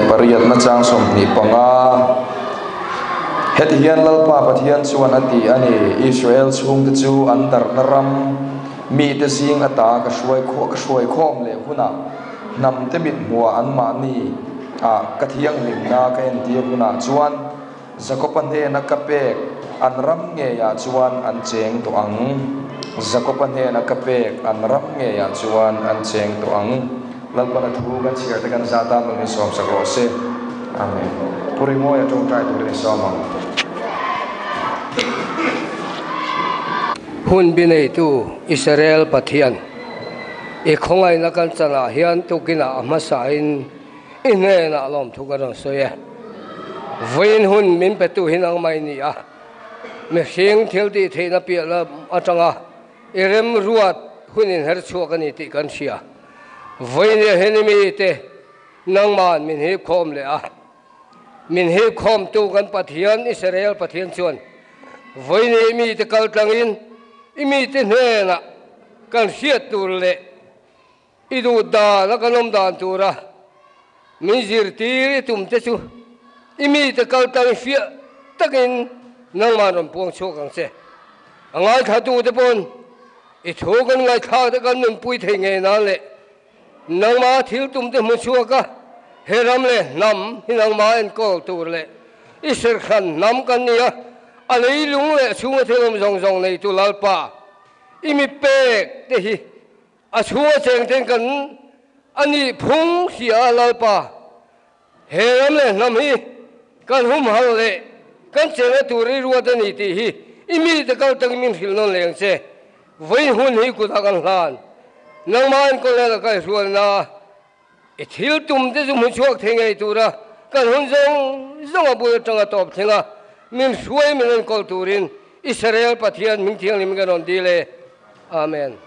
Pariatna chang 25. Heti hian Lalpa Pathian chuan a ti a ni, Israel chhungte chu an darhna ram mite zing ata ka hruai ka hruai khawm leh hunah hnamte mithmuah anmahni ah ka thianghlimna ka entir hunah chuan Jakoba hnena ka pek an ram ngeiah chuan an cheng tawh ang. Jakoba hnena ka pek an ram ngeiah chuan an cheng tawh ang. Lalpana thu kan chhiar te kan zat a, nun insawmsak rawh se. Amen. Pu Rimawia tawngtai turin i sawm ang. Hun bi neitu Israel Pathian, i khawngaihna kan chanah hian tukinah a hmasain I hnenah lawmthu ka rawn sawi e. Vawiin hun min petu hi nangmah i ni a, mihring thil tih theihna piah lam atanga i remruat hun inher chhuak a ni tih kan hria. Vawiin ah hian i mite nangma'n min hipkhawm leh a, min hipkhawmtu kan Pathian Israel Pathian chuan vawiin i mite kal tlangin i mite hnenah kan hriat tur leh I duh dan a kan awm dan tura min zirtir i tum te chu i mite kal tang fiah takin nangmah rawn puang chhuak ang che. A ngaithlatute pawn i thu kan ngaihthlak te kan nunpui thei ngei nan leh nangmah thil tum te hmu chhuak a, he ram leh hnam hi nangmah enkawl tur leh i serhran hnam kan ni a, a leilung leh chhunga thil awm zawng zawng neitu Lalpa i mi pek te hi A chhunga cheng ten kan a nih phung hria a Lalpa, he ram leh hnam hi kan humhal leh kan chenna tur i ruat a ni tih hi i mite kal takin min hrilh nawn leh ang che. Vawiin hun hi kutah kan hlan. Nangmah enkawl leh ka kaihrualna i thil tum te chu hmu chhuak thei ngei tura kan hun zawng zawng a bul atanga tawp thleng a, min hruai min enkawl turin Israel Pathian hming thianghlim kan rawn dil e. Amen.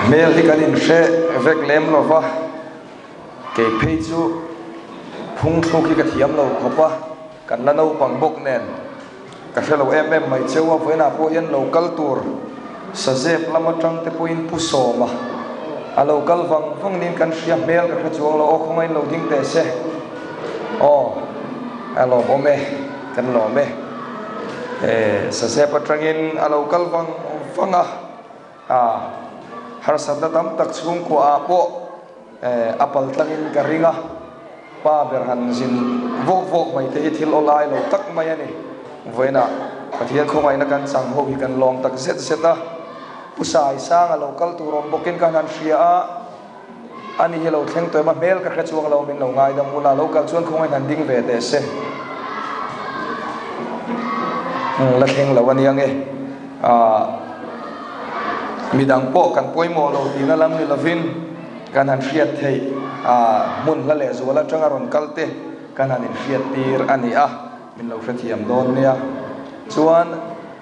Hmel hi kan inhre vek lem lo va, kei phei chu phung thluk hi ka thiam lo khawp a, kan la naupang bawk nen ka hre lo em em mai cheu a, vawiinah pawh hian lo kal tur sazep lam atang te pawhin pu sawm a, a lo kal vang vang niin kan hria hmel ka hre chuang lo aw khawngain lo ding teh se aw a lawmawm e kan lawm e sazep atangin a lo kal vang vang a. A harsatna tam tak chhungkua ah pawh a pal tlangin ka ring a, pa ber han zin vawk vawk mai te hi thil awlai lo tak mai a ni. Vawiinah Pathian khawngaihna kan chang ho hi kan lawm tak zet zet a, Pu Sai Sanga lo kal tur awm bawkin ka han hria a, ani hi lo thleng tawh em a, hmel ka hre chuang lo min lo ngaidam ula, lo kal chuan khawngaih han ding ve teh se. La thleng lo a nia nge. Midang pawh kan pawimawh lo tihna lam ni lovin kan han hriat theih hmun hla leh zual atanga rawn kal te kan han inhriat tir a ni a, min lo hrethiam dawn nia. Chuan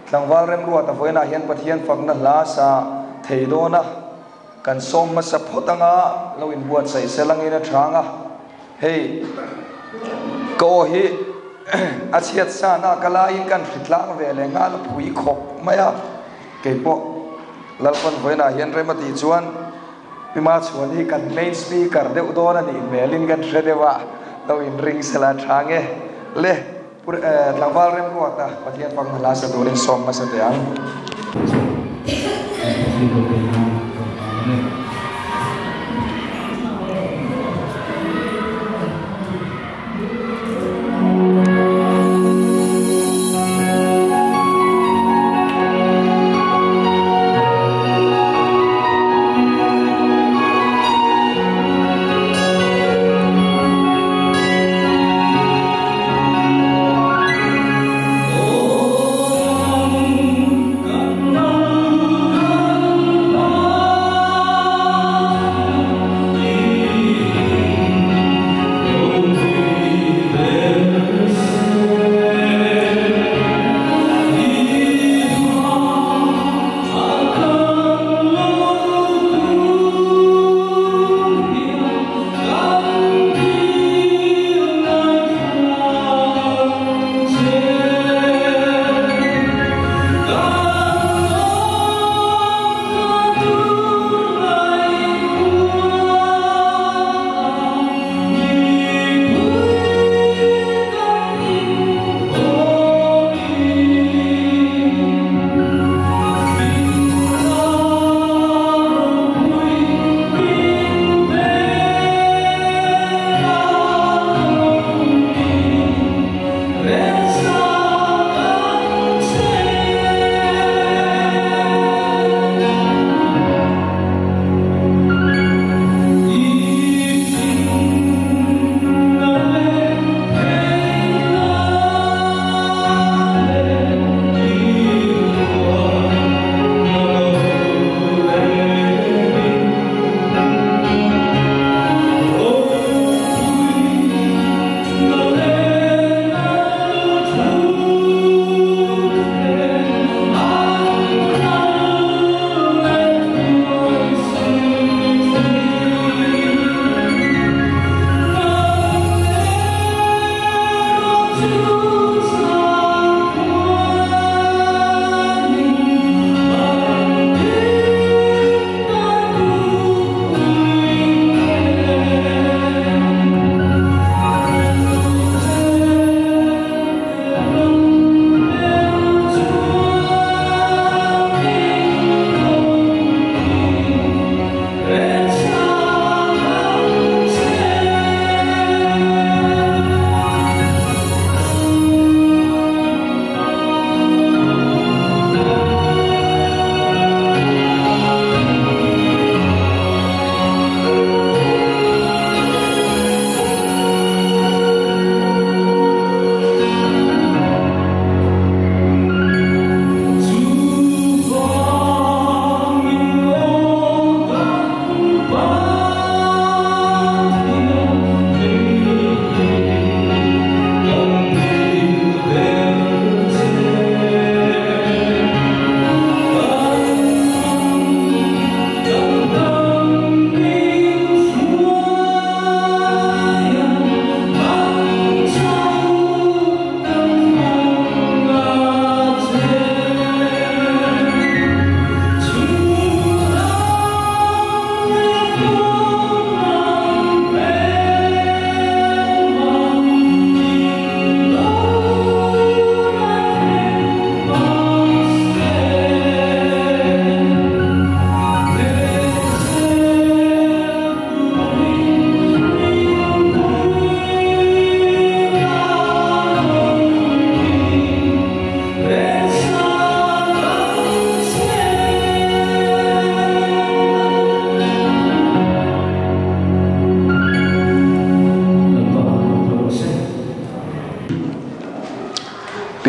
tlangval remruata vawiinah hian Pathian fakna hla sa thei dawn a, kan sawm hmasa phawt anga lo inbuatsaih sel angin a chhang a. Hei ka aw hi a chhiat san a, ka laiin kan hri tlang ve leh nghal a phui khawp mai a, keipawh Lalpan vawiinah hian rem a tih chuan Pi Machhuan hi kan main speaker deuh dawn a nih hmelin kan hre deuh a, lo inring sela a tha nge le Pu Tlangval Remruata Pathian fak hna sa turin sawm hmasa teh ang.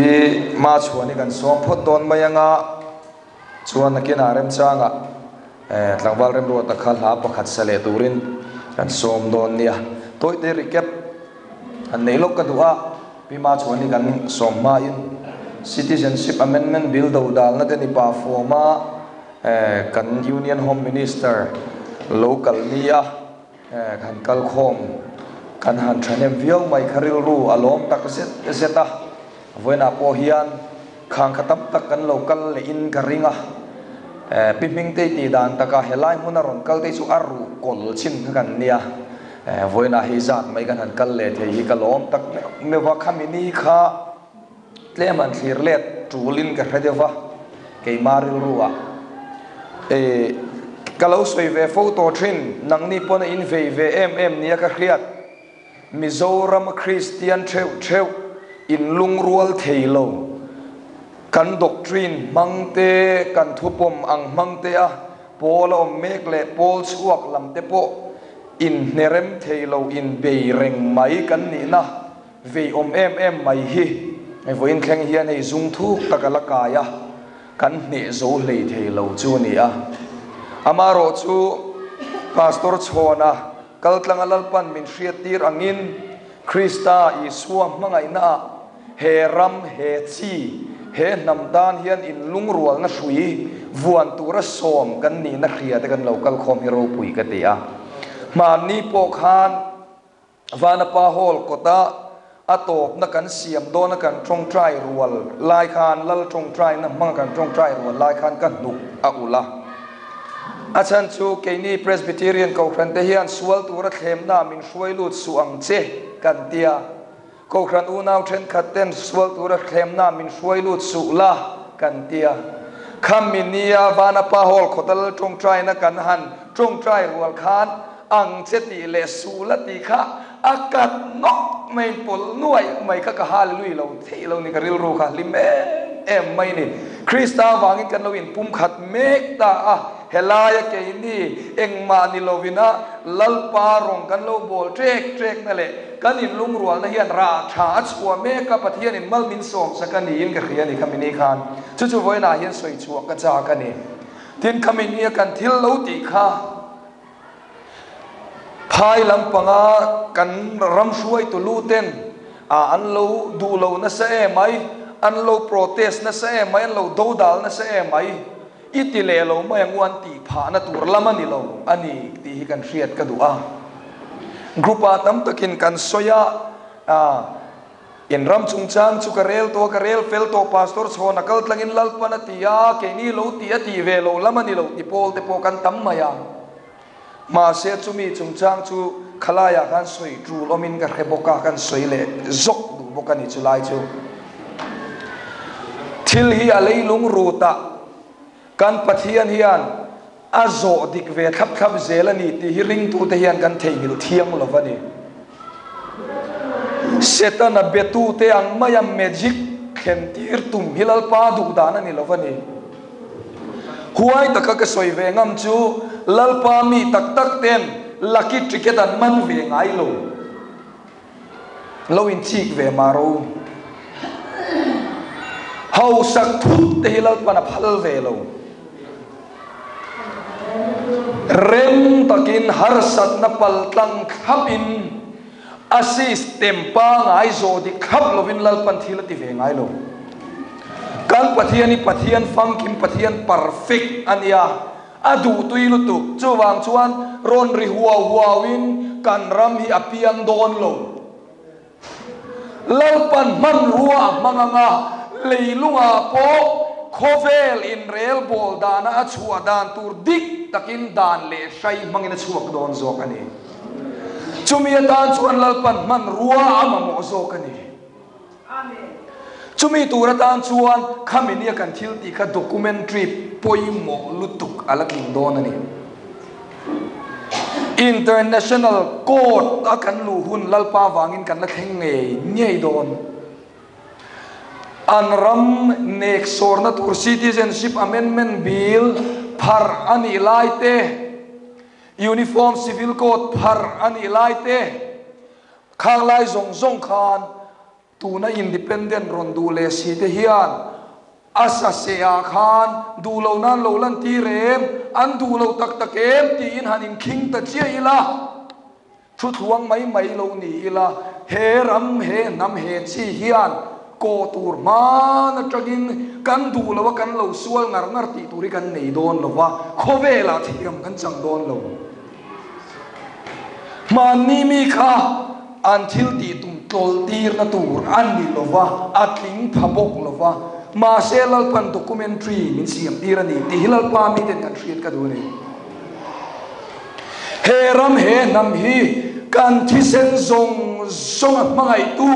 Pi Machhuani kan sawm phawt dawn mai anga chuan nakinah remchangah tlangval remruata kha hla pakhat sa leh turin kan sawm dawn nia. Tawite recap han nei lawk ka duh a, Pi Machhuani kan sawm hmain Citizenship Amendment Bill dodalna te ni pah fuama kan Union Home Minister lo kal nia. Kan kal khawm kan han thahnem viau mai kha rilru a lawm tak zet zet a, vawiinah pawh hian khang kha tam tak kan lo kal leh in ka ring a, Pi Hmingtei tih dan taka helai hmuna rawn kal te chu a ruh kawl chin kha kan nia, vawiinah hei zat mai kan han kal leh thei hi ka lawm tak meuh meuh a, khami ni kha Tlem an thlir let tulin ka hre deuh va, keima rilru ah e ka lo sawi ve fo tawh thin, nangni pawn a in vei ve em em nia ka hriat, Mizoram a Kristian theuh theuh in lungrual thei lo, kan doctrine hmang te, kan thupawm ang hmang te a pawl a awm mek leh pawl chhuak lam te pawh in hnerem thei lo in bei reng mai kan nihna. Vei awm em em mai hi hei vawiin thleng hian hei zung thuk tak a la kai a, kan hneh zo hlei thei lo chu a ni a. Amaherawh chu Pastor Chhawna kaltlanga Lalpan min hriattir angin Krista Isua hmangaihnaah he ram, he chi, he hnam tan hian inlungrualna hrui vuan tura sawm kan nihna hria te kan lo kalkhawm hi ropui ka ti a. Hmanni pawh khan Vanapa Hall kawta a tawpna kan siam dawna kan tawngtai rual lai khan, Lal tawngtaina hmanga kan tawngtai rual lai khan ka hnuk a ulh a. A chhan chu keini Presbyterian Kohhran te hian sual tura thlemna min hruai lut suh ang che kan tia. Kohhran unau thenkhat ten sual tura thlemna min hruai lut suh la kan tia. Khami nia Vanapa Hall khawta Lal tawngtaina kan han tawngtai rual khan ang che tih leh suh la tih kha a kat nawk mai in pawlh nuaih mai kha ka hallelujah lo theih lo ni ka rilru kha hlim em em mai ni. Krista avangin kan lo inpumkhat mek ta a, helaia keini engmah ni lovina Lalpa rawng kan lo bawl ṭek ṭekna leh kan inlungrualna hian rah ṭha a chhuah mek a, Pathianin mal min sawm sak a niin ka hria a ni khami ni khan. Chu chu vawiinah hian sawi chhuah ka chak a ni. Tin, khami nia kan thil lo tih kha phai lampanga kan ram hruaitu lu ten an lo duh lo nasa em mai, an lo protest nasa em mai, an lo dodal nasa em mai, i ti leh lo mai ang u an tih phahna tur lam a ni lo a ni tih hi kan hriat ka duh a. Group ah tam takin kan sawi a, In ram chungchang chu ka rel tawh a, ka rel fel tawh, Pastor Chhawna kal tlangin Lalpan a ti a, keini lo tih a tih ve lo lam a ni lo ti pawl te pawh kan tam mai a. Mahse chumi chungchang chu khalaiah khan sawi tul awmin ka hre bawk a, kan sawi leh zawk duh bawk a ni chulai chu. Thil hi a leilung rutah kan Pathian hian A zawh dik ve thlap thlap zel a ni tih hi ringtute hian kan theihnghilh thiang lo va ni. Setana betute ang maia magic thlen tir tum hi Lalpa duh dan a ni lo va ni. Huai taka ka sawi ve ngam chu Lalpa mi tak tak ten lucky ticket an man ve ngai lo. Lo inchik ve mah ro. Hausak thut te hi Lalpan a phal ve lo. Rem takin harsatna paltlang thlapin a system pangai zawh dik thlap lovin Lalpan thil a ti ve ngai lo. Kan Pathian hi Pathian famkim, Pathian perfect a nia. A duhtui lutuk. Chuvang chuan rawn ri huau huauin kan ram hi a piang dawn lo. Lalpan hmanrua a hmang ang a, leilungah pawh khawvel inrelbawl dana a chhuah dan tur dik takin dan leh hrai hmangin a chhuak dawn zawk a ni. Chumi atan chuan Lalpan hmanrua a mamawh zawk a ni. Chumi tur atan chuan khami nia kan thil tih kha documentary pawimawh lutuk a la tling dawn a ni. International court a kan luh hun Lalpa vangin kan la thleng ngei ngei dawn. An ram nek sawrna tur Citizenship Amendment Bill pharh a nih lai te, Uniform Civil Code pharh a nih lai te, Khang lai zawng zawng khan Tuna independent rawn duh leh si te hian a saseh ah khan duh lo nan lo lan tir em, an duh lo tak tak em tiin han inkhing ta chiah ila, thu thluang mai mai lo ni ila, he ram, he hnam, he chi hian kaw tur hman atangin kan duh lo a kan lo sual ngar ngar tih tur hi kan nei dawn lo va, khawvelah thiam kan chang dawn lo. Hmanni mi kha an thil tih tum tlawlh tirna tur a ni lo va, a tling pha bawk lo va. Mahse Lalpan documentary min siam tir a ni tih hi Lalpa miten kan hriat ka duh a ni. He ram he hnam hi kan thisen zawng zawnga hmangaihtu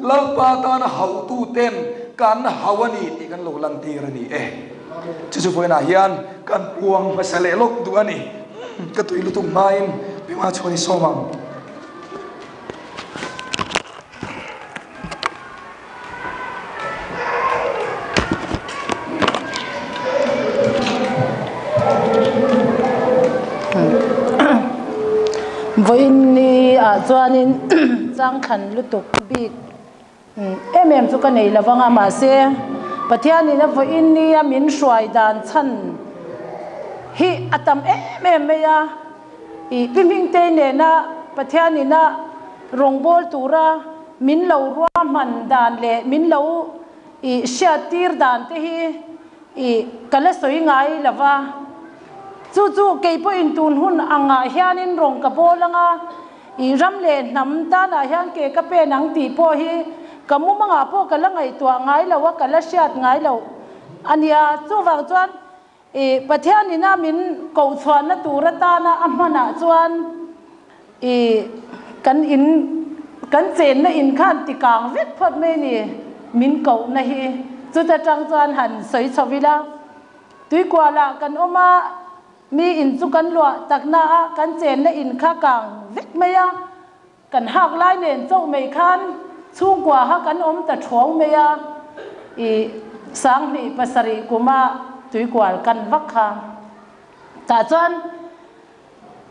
Lalpa tana hauhtuten kan hau a ni tih kan lo lantir a ni e. Chu chu vawiinah hian kan puang hmasa leh lawk duh a ni. Ka tui lutuk hmain Pima chhuan i sawm ang. Vawiin ni ah chuanin changthlan lutuk bik Em em chu ka nei lo vang a, mahse Pathianin a vawiin nia min hruai dan chhan hi a tam em em mai a. Ih Pi Hmingtei nena Pathianin a rawngbâwl tura min lo ruahman dan leh min lo ih hriattir dan te hi ih ka la sawi ngai lo va. Chu chu kei pawhin tun hun angah hianin rawng ka bawl ang a. I ram leh hnam tanah hian ke ka pen ang tih pawh hi ka mumangah pawh ka la ngaihtuah ngai lo a, ka la hriat ngai lo a nia. Chuvang chuan i Pathian ina min kohchhuahna tur atana a hmanah chuan i kan in kan chenna in khan ti kang vek phawt mai ni min kohna hi. Chuta tang chuan han sawi chho ila, Tuikualah kan awm a, Mi in chu kan luah takna a kan chenna in kha kang vek mai a, kan hak lai nen chauh mai khan chhungkua kha kan awm ta thuau mai a, i 2007 kuma tuikual kan vak kha. Tah chuan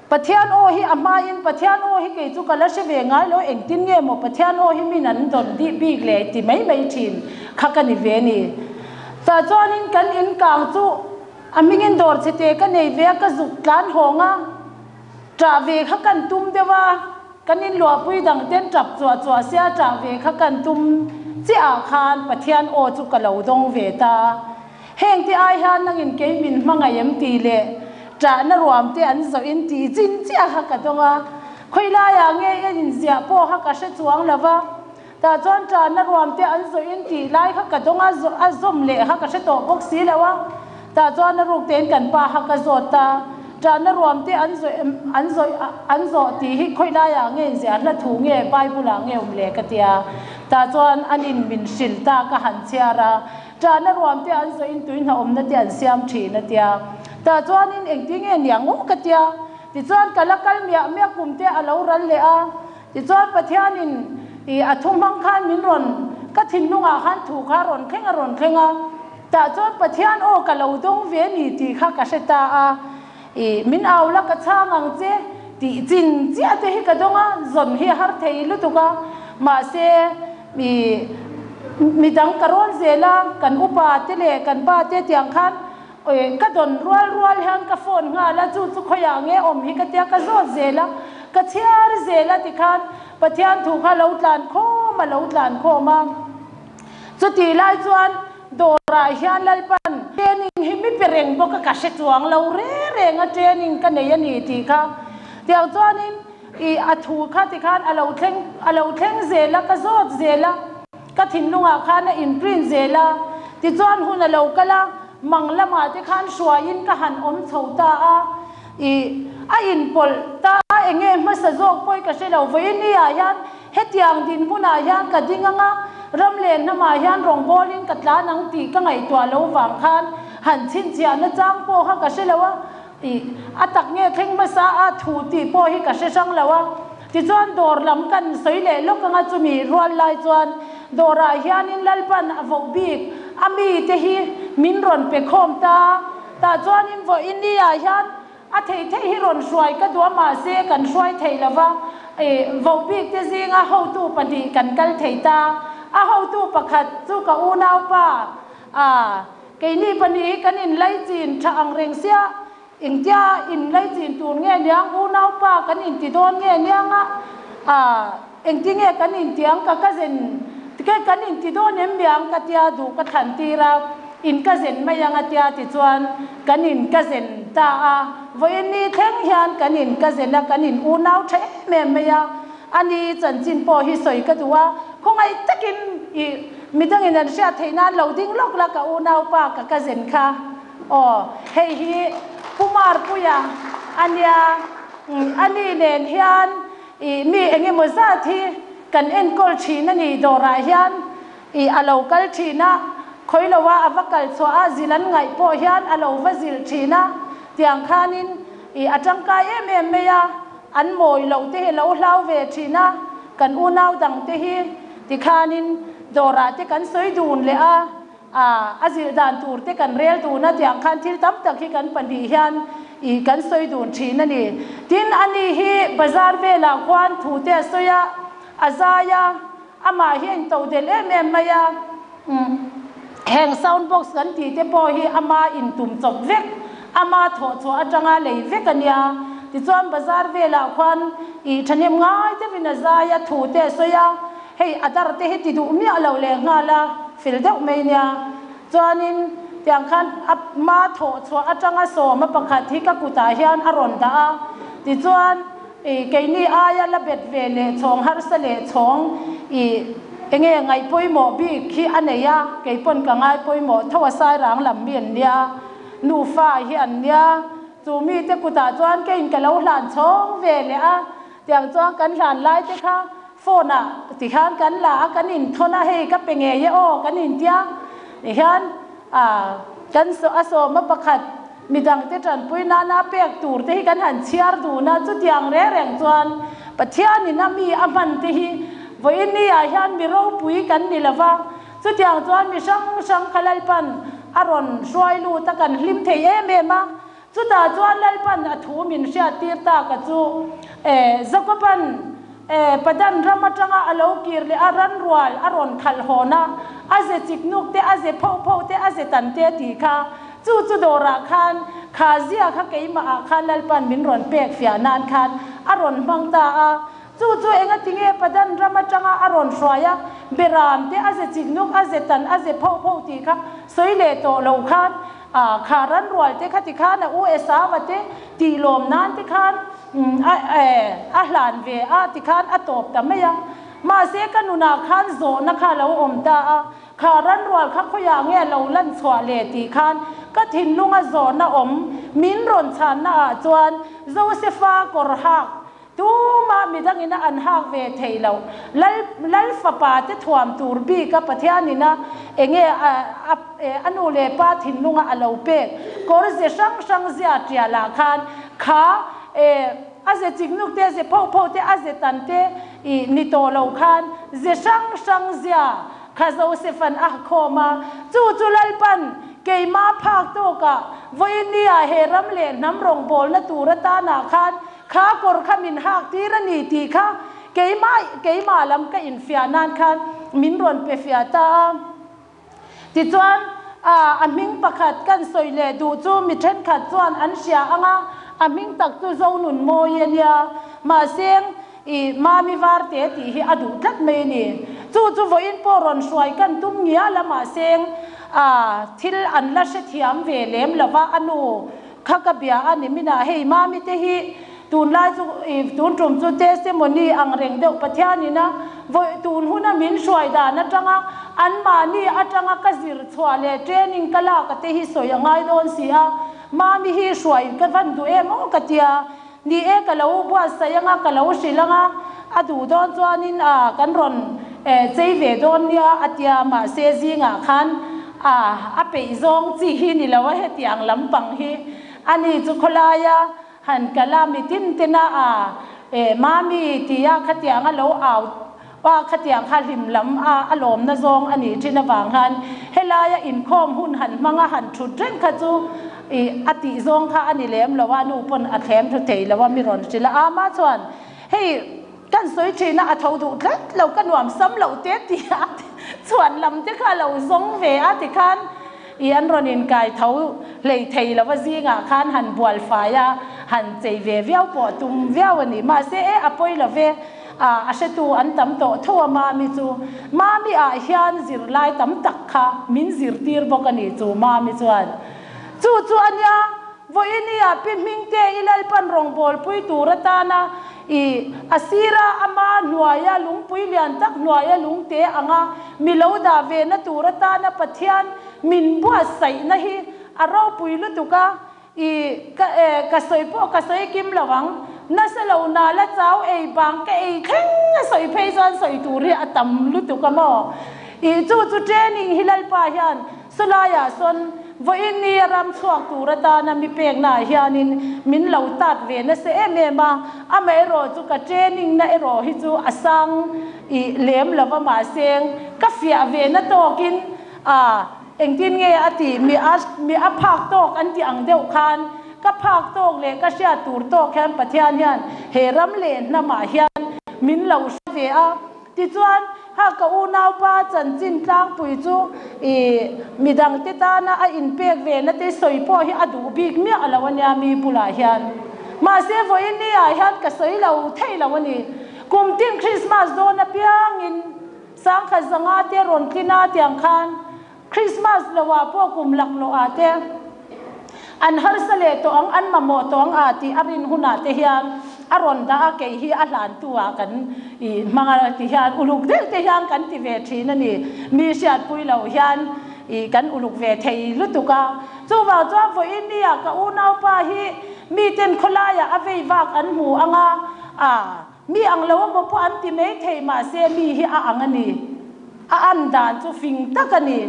Pathian aw hi a hmain Pathian aw hi kei chu ka la hre ve ngai lo, engtin nge maw Pathian aw hi min an dawn dih bik le ti mai mai thin kha ka ni ve ni. Tah chuanin kan in kang chu A hmingin dawr chhete ka nei ve a, ka zuk tlan hawng a, ṭah ve kha kan tum deuh a, kan inluahpui dang ten ṭap chuah chuah sia ṭah ve kha kan tum chiah ah khan Pathian aw chu ka lo dawng ve ta. Heng te ai hian nangin kei min hmangaih em tih leh ṭahna ruam te an zawh in tih chin chiah kha ka dawng a, khawilaiah nge en inziah pawh kha ka hre chuang lo va. Tah chuan ṭahna ruam te an zawh in tih lai kha ka dawng a, a zawm leh kha ka hre tawh bawk si lo a. Tah chuan a ruk tein kan pa kha ka zawt a, ṭahna ruam te an zawh an zawh an zawh tih hi khawi laiah nge inziah hla thu nge Bible ah nge awm le ka ti a. Tah chuan an in min hrilh ta ka han chhiar a, ṭahna ruam te an zawh in tuihna awmna te an siam ṭhin a tia. Tah chuanin engtin nge niang u ka tia. Tichuan ka la kal miah miah kum te a lo ral leh a. Tichuan Pathianin i a thu hmang khan min rawn, ka thinlungah khan thu kha rawn thleng a rawn thleng a, tah chuan Pathian aw ka lo dawng ve ni tih kha ka hre ta a, i min au la ka chhang ang che tih chin chiah te hi ka dawng a, zawn hi a har thei lutuk a, mahse i midang ka rawn zel a, kan upa te leh kan pa te tiang khan Awi, ka dawn rual rual hian ka phone nghal a, chu chu khawiah nge awm hi ka tia ka zawt zel a, ka chhiar zel a tikhan Pathian thu kha lo tlan khawm a, lo tlan khawm a. Chutih lai chuan dawrah hian Lalpan training hi mi pe reng bawk a, ka hre chuang lo reng reng a training ka nei a ni tih kha. Tiang chuanin i a thu kha tikhan a lo thleng a lo thleng zel a, ka zawt zel a. Ka thinlungah khan a inprint zel a, tichuan hun a lo kal a, mang lamah te khan hruaiin ka han awm chho ta a, ih, a inpawlh ta a, eng nge hmasa zawk pawh ka hre lo, vawiin ah hian hetiang dinhmunah hian ka ding ang a, ram leh hnamah hian rawngbawlin ka tlan ang tih ka ngaihtuah lo vang khan han chhinchhiahna chang pawh kha ka hre lo a, ih, a tak nge thleng hmasa a thu tih pawh hi ka hre hrang lo a. Tichuan dawr lam kan sawi leh lawk anga chumi rual lai chuan dawrah hianin Lalpan a voh bik a mite hi min rawn pe khawm ta. Tah chuanin vawiin ni ah hian a thei thei hi rawn hruai ka duh a mahse kan hruai thei lova, voh bik te zinga hotu pahnih kan kal thei ta. A hotu pakhat chu ka unaupa a, keini pahnih hi kan inlaichin tha ang reng sia, engtia inlaichin tur nge niang, unaupa kan inti dawn nge niang a, a engtinge kan inti ang ka cousin ke kan inti dawn em miang ka tia duh ka thlan tir a, in cousin mai ang a tia tichuan kan in cousin ta a, vawiin ni thleng hian kan in cousin a, kan in unau tha em em mai a. A ni chanchin pawh hi sawi ka duh a, khawngaih takin i midangin an hriat theih nan lo ding lawk la ka unaupa ka cousin kha aw hei hi Pu Marpuia a nia a ni nen hian i mi engemaw zat hi kan enkawl thin a ni dawrah hian i a lo kal thin a khawi lo a a va kal chhuah a zil an ngaih pawh hian a lo va zil thin a tiang khanin i a tangkai em em mai a. An mawi loh te hi lo hlau ve thin a, kan unau dang te hi tikhanin dawrah te kan sawi dun leh a, a zilh dan tur te kan rel dun a, tiang khan thil tam tak hi kan pahnih hian ih kan sawi dun thin a ni. Tin, ani hi bazar velah khuan thu te a sawi a, a zai a, amah hi a into del em em mai a, heng sound box kan tih te pawh hi ama intum chawp vek, ama thawh chhuah atanga lei vek a nia. Tichuan bazar velah khuan ih thahnem ngai deuhin a zai a, thu te a sawi a, hei a dar te hi ti duh miah lo leh nghal a, fel deuh mai nia. Chuanin tiang khan a ma thawh chhuah atanga sawma pakhat hi ka kutah hian a rawn dah a, tichuan I keini aia la bet ve leh chhawng harsa leh chhawng i enge ngaih pawimawh bik hi a nei a, kei pawn ka ngai pawimawh tho a sairang lam mi an nia, nufa hi an nia, chu mite kutah chuan keiin ka lo hlan chhawng ve leh a, tiang chuan kan hlan lai te kha phone ah ti khan kan la a, kan inthawn a hei ka pe ngei e aw kan intia ti hian a kan a sawma pakhat Midangte tanpui nana pek tur te hi kan han chhiar dun a, chutiang reng reng chuan Pathianin a mi a hman te hi vawiin ah hian mi ropui kan ni lo va, chutiang chuan mi hrang hrang kha Lalpan a rawn hruai lut a, kan hlim thei em em a, chutah chuan Lalpan a thu min hriat tir tak a chu eh Jakoban eh Padan ram atanga a lo kir leh a ranrual a rawn khalh hawn a, a ze chiknuk te a ze phoh phoh te a ze tan te tih kha Chu chu dawrah khan kha zia kha keimah ah khan Lalpan min rawn pek fiah nan khan a rawn hmang ta a. Chu chu enga tinge Padan ram atanga a rawn hruai a, Beram te a ze chiknuk, a ze tan, a ze phoh phoh tih kha sawi leh tawh lo khan a kha ran rual te kha ti khan a u Esau-a te tih lawm nan te khan a a hlan ve a ti khan a tawp ta mai a. Mahse ka nunah khan zawhna kha a lo awm ta a. Kha ranrual kha khawiah nge lo lan chhuah le tih khan ka thinlunga zawhna awm min rawn chhanna ah chuan Josefa kawr hak tumah midangina an hak ve thei loh Lal Lal fapa te thuam tur bika Pathianina enge a a nu leh pa thinlunga a lo pek kawr ze hrang hrang zia tialah khan kha e a ze chiknuk te ze phoh phoh te a ze tan te i ni tawh lo khan ze hrang hrang zia Kha Joseph-a'n a khawm a, Chu chu Lalpan keimah phak tawkah vawinia he ram leh hnam rawngbawlna tur atanah khan kha kawr kha min hak tir a ni tih kha keimah keimah lam ka infiah nan khan min rawn pe fiah ta a. Tichuan, a a hming pakhat kan sawi leh duh chu mi thenkhat chuan an hria ang a, a hming tak chu Zonunmawi a nia. Mahse, I Mami Varte tih hi a duh tlat mai a ni. Chu chu vawiin pawh rawn hruai kan tum ngial a mahseng a thil an la hrethiam ve lem lo va, a nu kha ka bia a ni minah hei Mami te hi tunlai chu i tun tum chu testimony ang reng deuh Pathianin a vawi tun huna min hruai dan atanga anmahni atanga ka zir chhuah leh training ka lak a te hi sawi a ngai dawn si a, Mami hi hruai ka van duh em aw ka tia. Ni e, ka lo buatsaih anga, ka lo hrilh anga, a duh dawn chuanin a kan rawn chei ve dawn nia a tia, mahse zingah khan a a peih zawng chi hi ni lo a, hetiang lampang hi a ni chu khawlaia han kal a, mitin tena a Mami tia khatiang a lo au Pa khatiang kha hlim lam a a lawmna zawng a nih thin avang khan helaia inkhawm hun han hmang a han thut reng kha chu i a tih zawng kha a ni lem lo a, nu pawn a thlem thu thei lo a mi rawn hrilh a, ama chuan hei kan sawi thin a a tho duh tlat lo ka nuam sam loh te ti a Chhuan lam te kha lo zawng ve a tikhan i an rawn inkai tho hlei thei lova zingah khan han bual fai a, han chei ve viau pawh tum viau a ni. Mahse e a pawi lo ve, a hretu an tam tawh tho a Mami chu. Mami ah hian zirlai tam tak kha min zirtir bawk a ni chu Mami chuan. Chu chu a nia, vawiini ah Pi Hmingte i Lalpan rawngbawlpui tur atana I a sira ama hnuaia lungpui lian tak hnuaia lungte anga mi lo dah ve na tur atana Pathian min buatsaihna hi a ropui lutuk a, i ka e ka sawi pawh ka sawi kim lo ang, nasa lo na la chau ei bang ka ei thleng a sawi phei chuan sawi tur hi a tam lutuk a maw? I chu chu training hi Lalpa hian Chulaiah sawn vawiin ni a ram chhuak tur atana mi peknaah hianin min lo tat ve nasa em em a, amaherawh chu ka training na erawh hi chu a sang i lem lova mahse ka fiah ve na tawkin a engtin nge a tih mi a mi a phak tawk an tih ang deuh khan ka phak tawk leh ka hriat tur tawk hian Pathian hian he ram leh hnamah hian min lo hre ve a. Tichuan, ha ka unaupa chanchin tlangpui chu i midangte tana a inpek ve na te sawi pawh hi a duh bik miah lo a nia mi bulah hian. Mahse, vawiin ni ah hian ka sawi lo thei lo a ni. Kum tin Krismas dawn apiangin sangkhat zanga te rawn tlin a tiang khan Krismas lo ah pawh kum laklawh ah te an harsa leh tawh ang, an mamawh tawh ang ah tih a rin hunah te hian a rawn dah a, kei hi a hlantu ah kan ih hmang a ti hian uluk deuh te hian kan ti ve thin a ni. Mi hriatpui loh hian ih kan uluk ve thei lutuk a. Chuvang chuan vawiin ni ah ka unaupa hi miten khawlaiah a vei vak an hmu ang a, ah Mi ang lo emaw pawh an ti mai thei mahse mi hi a ang a ni. A an dan chu fing tak a ni.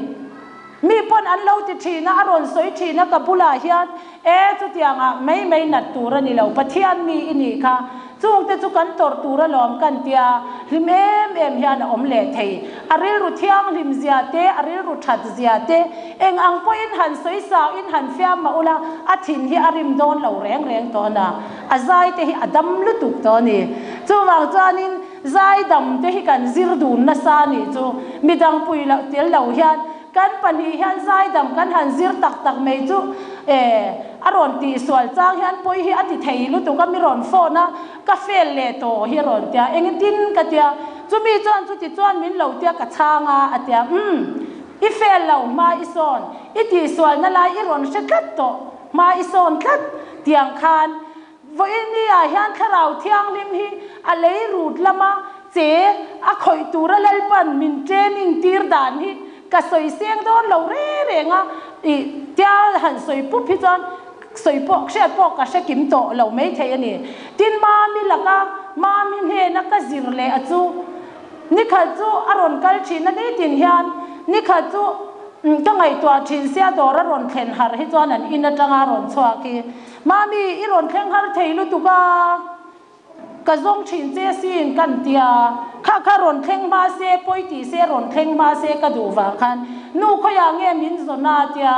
Mi pawn an lo ti thin a, a rawn sawi thin a ka bulah hian e chutiangah mai mai nat tur a ni lo, Pathian mi i nih kha, chungte chu kan tawrh tur alawm kan tia hlim em em hian a awm leh thei. A rilru thianghlim zia te, a rilru that zia te, eng ang pawhin han sawi sau in han fiam mah ula a thin hi a rim dawn lo reng reng tawh na. A zai te hi a dam lutuk tawh a ni. Chuvang chuanin zai dam te hi kan zir dun nasa a nih chu. Midang pui loh tel lo hian kan pahnih hian zai dam kan han zir tak tak mai chu e a rawn tihsual chang hian pawi hi a ti thei lutuk a, mi rawn phone a, ka fail leh tawh hi a rawn tia, engtin ka tia, chumi chuan chuti chuan min lo tia ka chhang a, a tia, umm i fail lo hma i sawn, i tihsualna lai i rawn hre tlat tawh. Hma i sawn tlat tiang khan vawiin ni ah hian Thlarau Thianghlim hi a lei rut lama che a khawih tura Lalpan min training tir dan hi ka sawi seng dawn lo re reng a, i tia han sawi pup hi chuan sawi pawh hriat pawh ka hre kim tawh lo mai thei a ni. Tin Mami laka Mami hnena ka zir leh a chu Nikhat chu a rawn kal thin a nitin hian nikhat chu ka ngaihtuah thin sia dawr a rawn thlen har hi chuan an in atanga a rawn chhuak hi Mami i rawn thleng har thei lutuk a ka zawng thin che sin kan tia kha kha rawn thleng hma se pawi tih se rawn thleng hma se ka duh vang khan nu khawiah nge min zawn a tia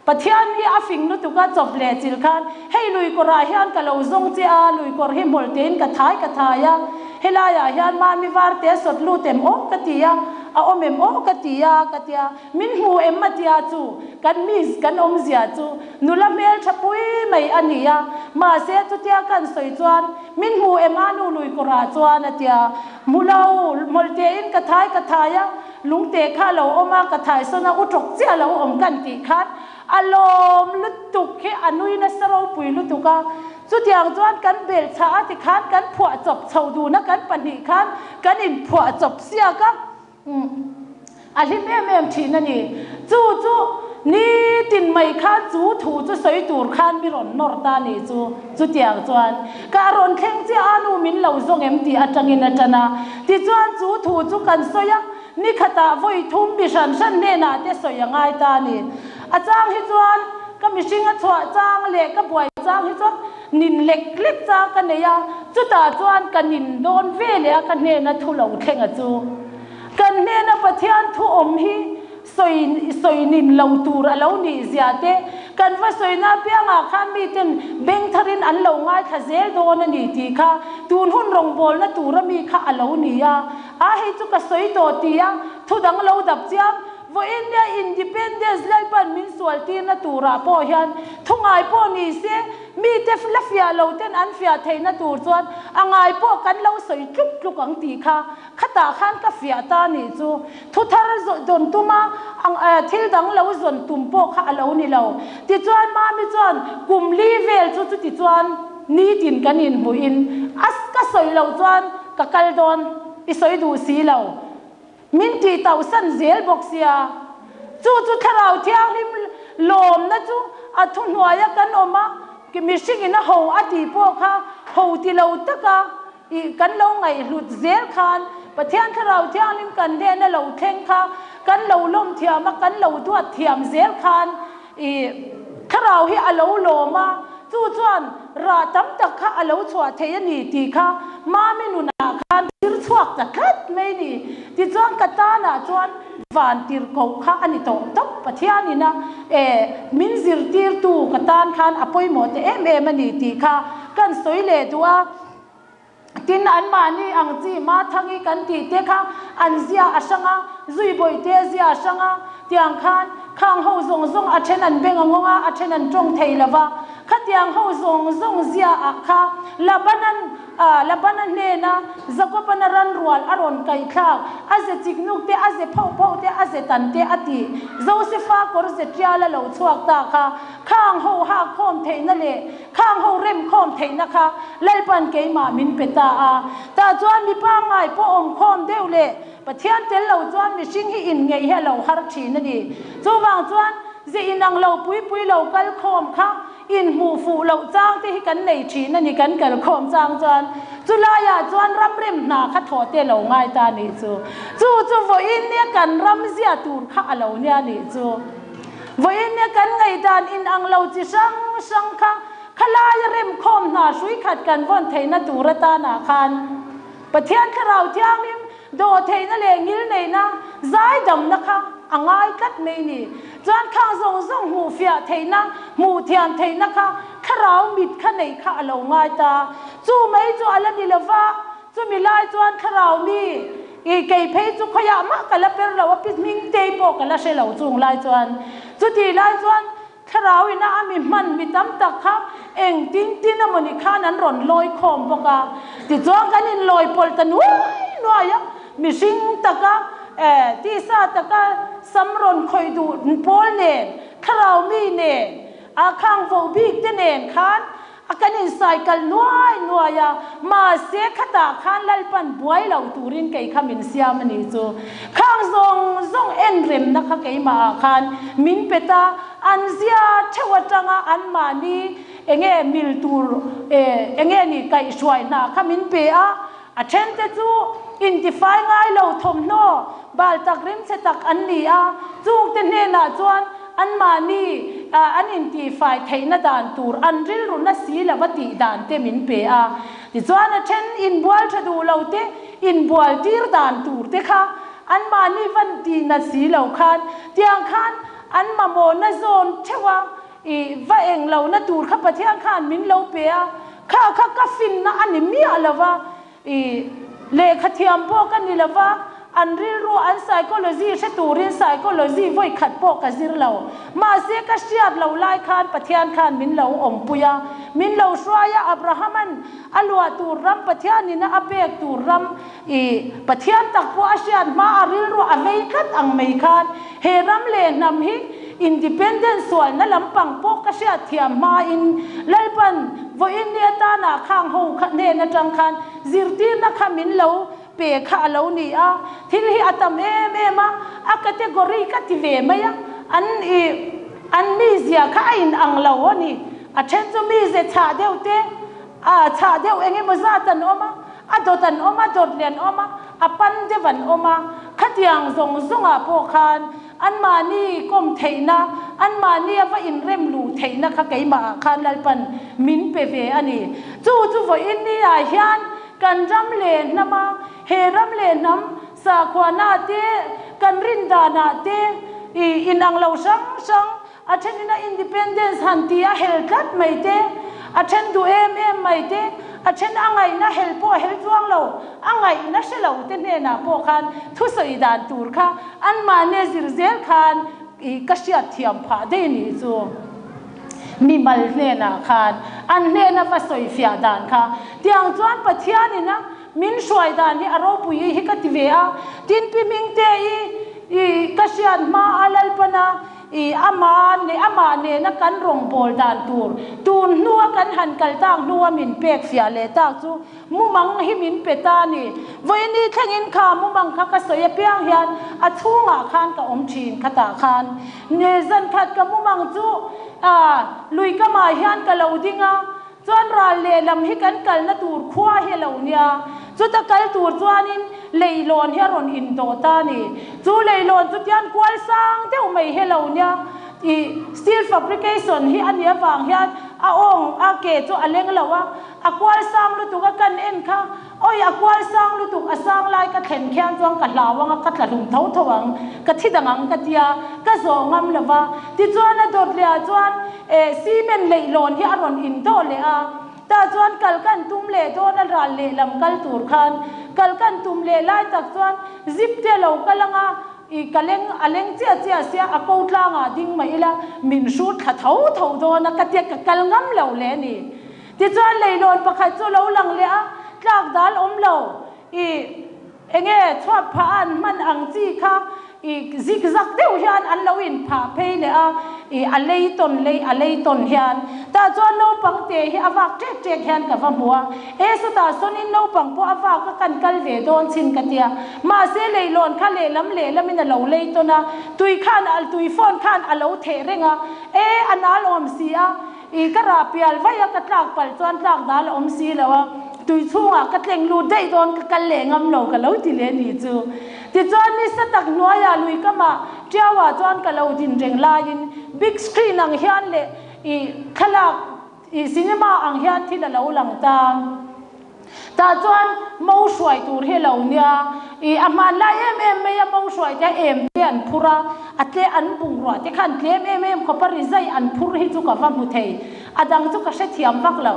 Pathian hi a fing lutuk a chawp leh chil khan hei lui kawrah hian ka lo zawng che a, lui kawr hi hmawlh tein ka thai ka thai a, helaiah hian mami var te sawt lut em aw ka ti a, a awm em aw ka ti a ka tia, min hmu em a tia chu kan miss kan awmzia chu nula hmeltha pui mai a ni a, mahse chutia kan sawi chuan min hmu em a nu lui kawrah chuan a tia, hmu lo hmawlh tein ka thai ka thai a, Lungte kha lo awm a, ka thaisawn a, u tawk chiah lo awm kan tih khan a lawm lutuk hi a nui nasa ropui lutuk a. Chutiang chuan kan bel chhah a tikhan kan phuah chawp chho dun a, kan pahnih khan kan inphuah chawp siak a, a hlim em em thin a ni. Chu chu nitin mai khan chu thu chu sawi tur khan mi rawn nawr ta ni chu. Chutiang chuan ka a rawn thleng chiah a, nu min lo zawng em tih atangin a tan a. Tichuan chu thu chu kan sawi a, ni khatah vawi thum mi hran hran hnenah te sawi a ngai ta a ni. A chang hi chuan ka mihring a chhuah chang leh ka buai chang hi chuan nin lek lek chang ka nei a, chutah chuan ka nin dawn ve leh a ka hnena thu lo thleng a chu. Kan hnena Pathian thu awm hi sawi sawi nin lo tur a lo nih zia te, Kan va sawina apiangah khan miten beng tharin an lo ngaithla zel dawn a ni tih kha tun hun rawngbawlna tura mi kha a lo ni a. A hei chu ka sawi tawh ti a, thu dang lo dap chiam. Vawiin nia Independence Lalpan min sual tirna turah pawh hian thu ngai pawh ni se, mite la fiah lo ten an fiah theihna tur chuan a ngai pawh kan lo sawi tluk tluk ang tih kha khatah khan ka fiah ta nih chu. Thu thar zawn tuma thil dang lo zawn tum pawh kha a lo ni lo. Tichuan Mami chuan kum li vel chu chuti chuan nitin kan inhmuhin a ka sawi loh chuan ka kal dawn i sawi duh si lo. Min tih tauhsan zel bawk sia. Chu chu Thlarau Thianghlim lawmna chu a thuhnuaia kan awm a, mihringin a ho a tih pawh kha ho ti lo taka ih kan lo ngaihhlut zel khan Pathian Thlarau Thianghlim kan hnena lo thleng kha kan lo lawm thiam a, kan lo duat thiam zel khan ih Thlarau hi a lo lawm a, chu chuan rah tam tak kha a lo chhuah thei a ni tih kha Mami nunah khan thlir chhuak ta tlat mai ni. Tichuan ka tanah chuan van tirhkoh kha a ni tawh tawp. Pathianina e min zirtirtu ka tan khan a pawimawh te em em a ni tih kha kan sawi leh duh a. Tin, anmahni ang chi Mathangi kan tih te kha an zia a hrang a, Zuibawihte zia a hrang a, tiang khan khang ho zawng zawng a then an beng a ngawng a, a then an tawng thei lo va. Khatiang ho zawng zawng zia ah kha Labanan Labana hnena Jakobana ran rual a rawn kaih thlak, a ze chiknuk te, a ze phauh phauh te, a ze tan te a tih Josefa kawr ze tial a lo chhuak ta kha khang ho hak khawm theihna leh Khang ho rem khawm theihna kha Lalpan keimah min pe ta a. Tah chuan mi pangngai pawh awm khawm deuh leh Pathian tel lo chuan mihring hi inngeih hi a lo har thin a ni. Chuvang chuan ze inang lo pui pui lo kal khawm kha inhmuh fuh loh chang te hi kan nei thin a ni kan kal khawm chang chuan. Chulaiah chuan ram rem hna kha thawh te lo ngai ta nih chu. Chu chu vawiin nia kan ram zia tur kha a lo nia nih chu. Vawiin kan ngaihdan inang lo chi hrang hrang kha khalaia remkhawm hna hrui khat kan vawn theihna tur atanah khan Pathian Thlarau Thianghlim dawh theihna leh ngilneihna zaidamna kha a ngai tlat mai ni. Chuan khang zawng zawng hmuh fiah theihna, hmuh thiam theihna kha Thlarau mit kha neih kha a lo ngai ta. Chu mai chu a la ni lova, Chumi lai chuan thlarau mi i kei phei chu khawiah mah ka la per lo a, pi hming tei pawh ka la hre lo chung lai chuan. Chuti lai chuan thlarau ina a mi hman mi tam tak kha eng tin tin emawni khan an rawn lawi khawm bawk a. Tichuan kan inlawi pawlh ta nuai nuai a, mihring taka eh tisa taka sam rawn khawih duh pawl nen, thlarau mi nen, a khang voh bik te nen khan A kan insai kal nuai nuai a, mahse khatah khan Lalpan buai lo turin kei kha min siam a nih chu. Khang zawng zawng en remna kha keimahah khan min pe ta, an zia theuh atanga anmahni enge mil tur enge ni kaihhruai hna kha min pe a, a thente chu intifai ngai lo thawmhnaw bal tak rimchhe tak an ni a, chungte hnenah chuan Anmahni an intihfai theihna dan tur an rilru na si lova tih dan te min pe a. Tichuan a then inbual tha duh lo te inbual tir dan tur te kha anmahni van tih na si lo khan tiang khan an mamawhna zawn theuh a i va eng lo na tur kha Pathian khan min lo pe a. Kha kha ka finna a ni miah lova I lehkha thiam pawh ka ni lova, an rilru an psychology hre turin psychology vawi khat pawh ka zir lo. Mahse ka hriat lo lai khan Pathian khan min lo awmpui a, min lo hruai a, Abraham-a'n a luah tur ram Pathianin a pek tur ram i Pathian tak pawh a hriat hma a rilru a vei tlat ang mai khan he ram leh hnam hi Independence sualna lampang pawh ka hriat thiam hmain Lalpan vawiin ni atana khang ho kha hnen atang khan zirtirna kha min lo pe kha a lo ni a, thil hi a tam em em a, a category ka ti ve mai a, an i an mizia kha a in ang lo a ni, a then chu mize chhah deuh te a chhah deuh eng emaw zat an awm a, a dawt an awm a, dawt lian awm a, a pan deuh an awm a, khatiang zawng zawngah pawh khan Anmahni kawm theihna, anmahni a va inrem luh theihna kha keimahah khan Lalpan min pe ve a ni. Chu chu vawiin niah hian kan ram leh hnama he ram leh hnam sakhuana te, kan rindanah te i inang lo hrang hrang. A then ina independence han ti a hel tlat mai te, a then duh em em mai te, a then a ngaihna hel pawh a hel chuang lo, a ngaihna hre lo te hnenah pawh khan thusawi dan tur kha anmahni zir zel khan i ka hriat thiam phah daih a nih chu. Mimal hnenah khan an hnena va sawi fiah dan kha tiang chuan Pathianin a min hruai dan hi a ropui i hi ka ti ve a, tin Pi Hmingte i i ka hriat hma a Lalpana I ama leh amah nena kan rawngbâwl dan tur tun hnua kan han kal tâk hnua min pek fiah leh tâk chu mumang hi min pe ta a ni. Vawiini thlengin kha mumang kha ka sawi apiang hian a chhungah khan ka awm thin khatah khan ne zan khat ka mumang chu lui kamah hian ka lo ding a, Chuan ral lehlam hi kan kalna tur khua hi a lo nia, chuta kal tur chuanin leilawn hi a rawn indawh ta a ni. Chu leilawn chu tian kual sang deuh mai hi a lo nia, ih steel fabrication hi a nih avang hian a awng a ke chu a leng lo a, a kual sang lutuk a kan en kha, awi a kual sang lutuk a sang lai ka thlen khian chuan ka hlau ang a, ka tla hlum tho tho ang, ka thi dang ang ka tia, ka zawh ngam lo va. Tichuan a dawt leh ah chuan eh cement leihlawn hi a rawn indawh leh a, tah chuan kal kan tum leh dawn a ral lehlam kal tur khan kal kan tum leh lai tak chuan zip te a lo kal ang a, i ka leng a leng chiah chiah sia a ko tlangah ding mah ila min hrut thla tho tho dawn a ka tia ka kal ngam lo leh a ni. Tichuan leihlawn pakhat chu a lo lang leh a, tlak dal awm lo i Enge chhuat phah an hman ang chi kha i zik zak deuh hian an lo in phah phei leh a, i a lei tawn lei a lei tawn hian tah chuan naupang te hi a vak ṭek ṭek hian ka va hmu a, e sawtah sawnin naupang pawh a vak a kan kal ve dawn chin ka tia, mahse leilawn kha lehlam lehlamin a lo lei tawn a, tui khan a tui phone khan a lo theh reng a, e a nal awm si a. I ka rah pial vaih a, ka tlak palh chuan tlak dal a awm si lo a, tui chhungah ka tleng lut daih dawn ka kal leh ngam lo ka lo ti leh ni chu. Tichuan ni sa tak hnuaiah lui kamah Tiauah chuan ka lo din reng laiin big screen ang hian leh i thlalak i cinema ang hian thil a lo lang ta. Tah chuan mo hruai tur hi a lo nia, i a hmanlai em em mai a, mo hruai te a em te an phur a, a tle an bungrua te kha an tlem em em khawp a, rizai an phur hi chu ka va hmu thei, a dang chu ka hrethiam vak lo.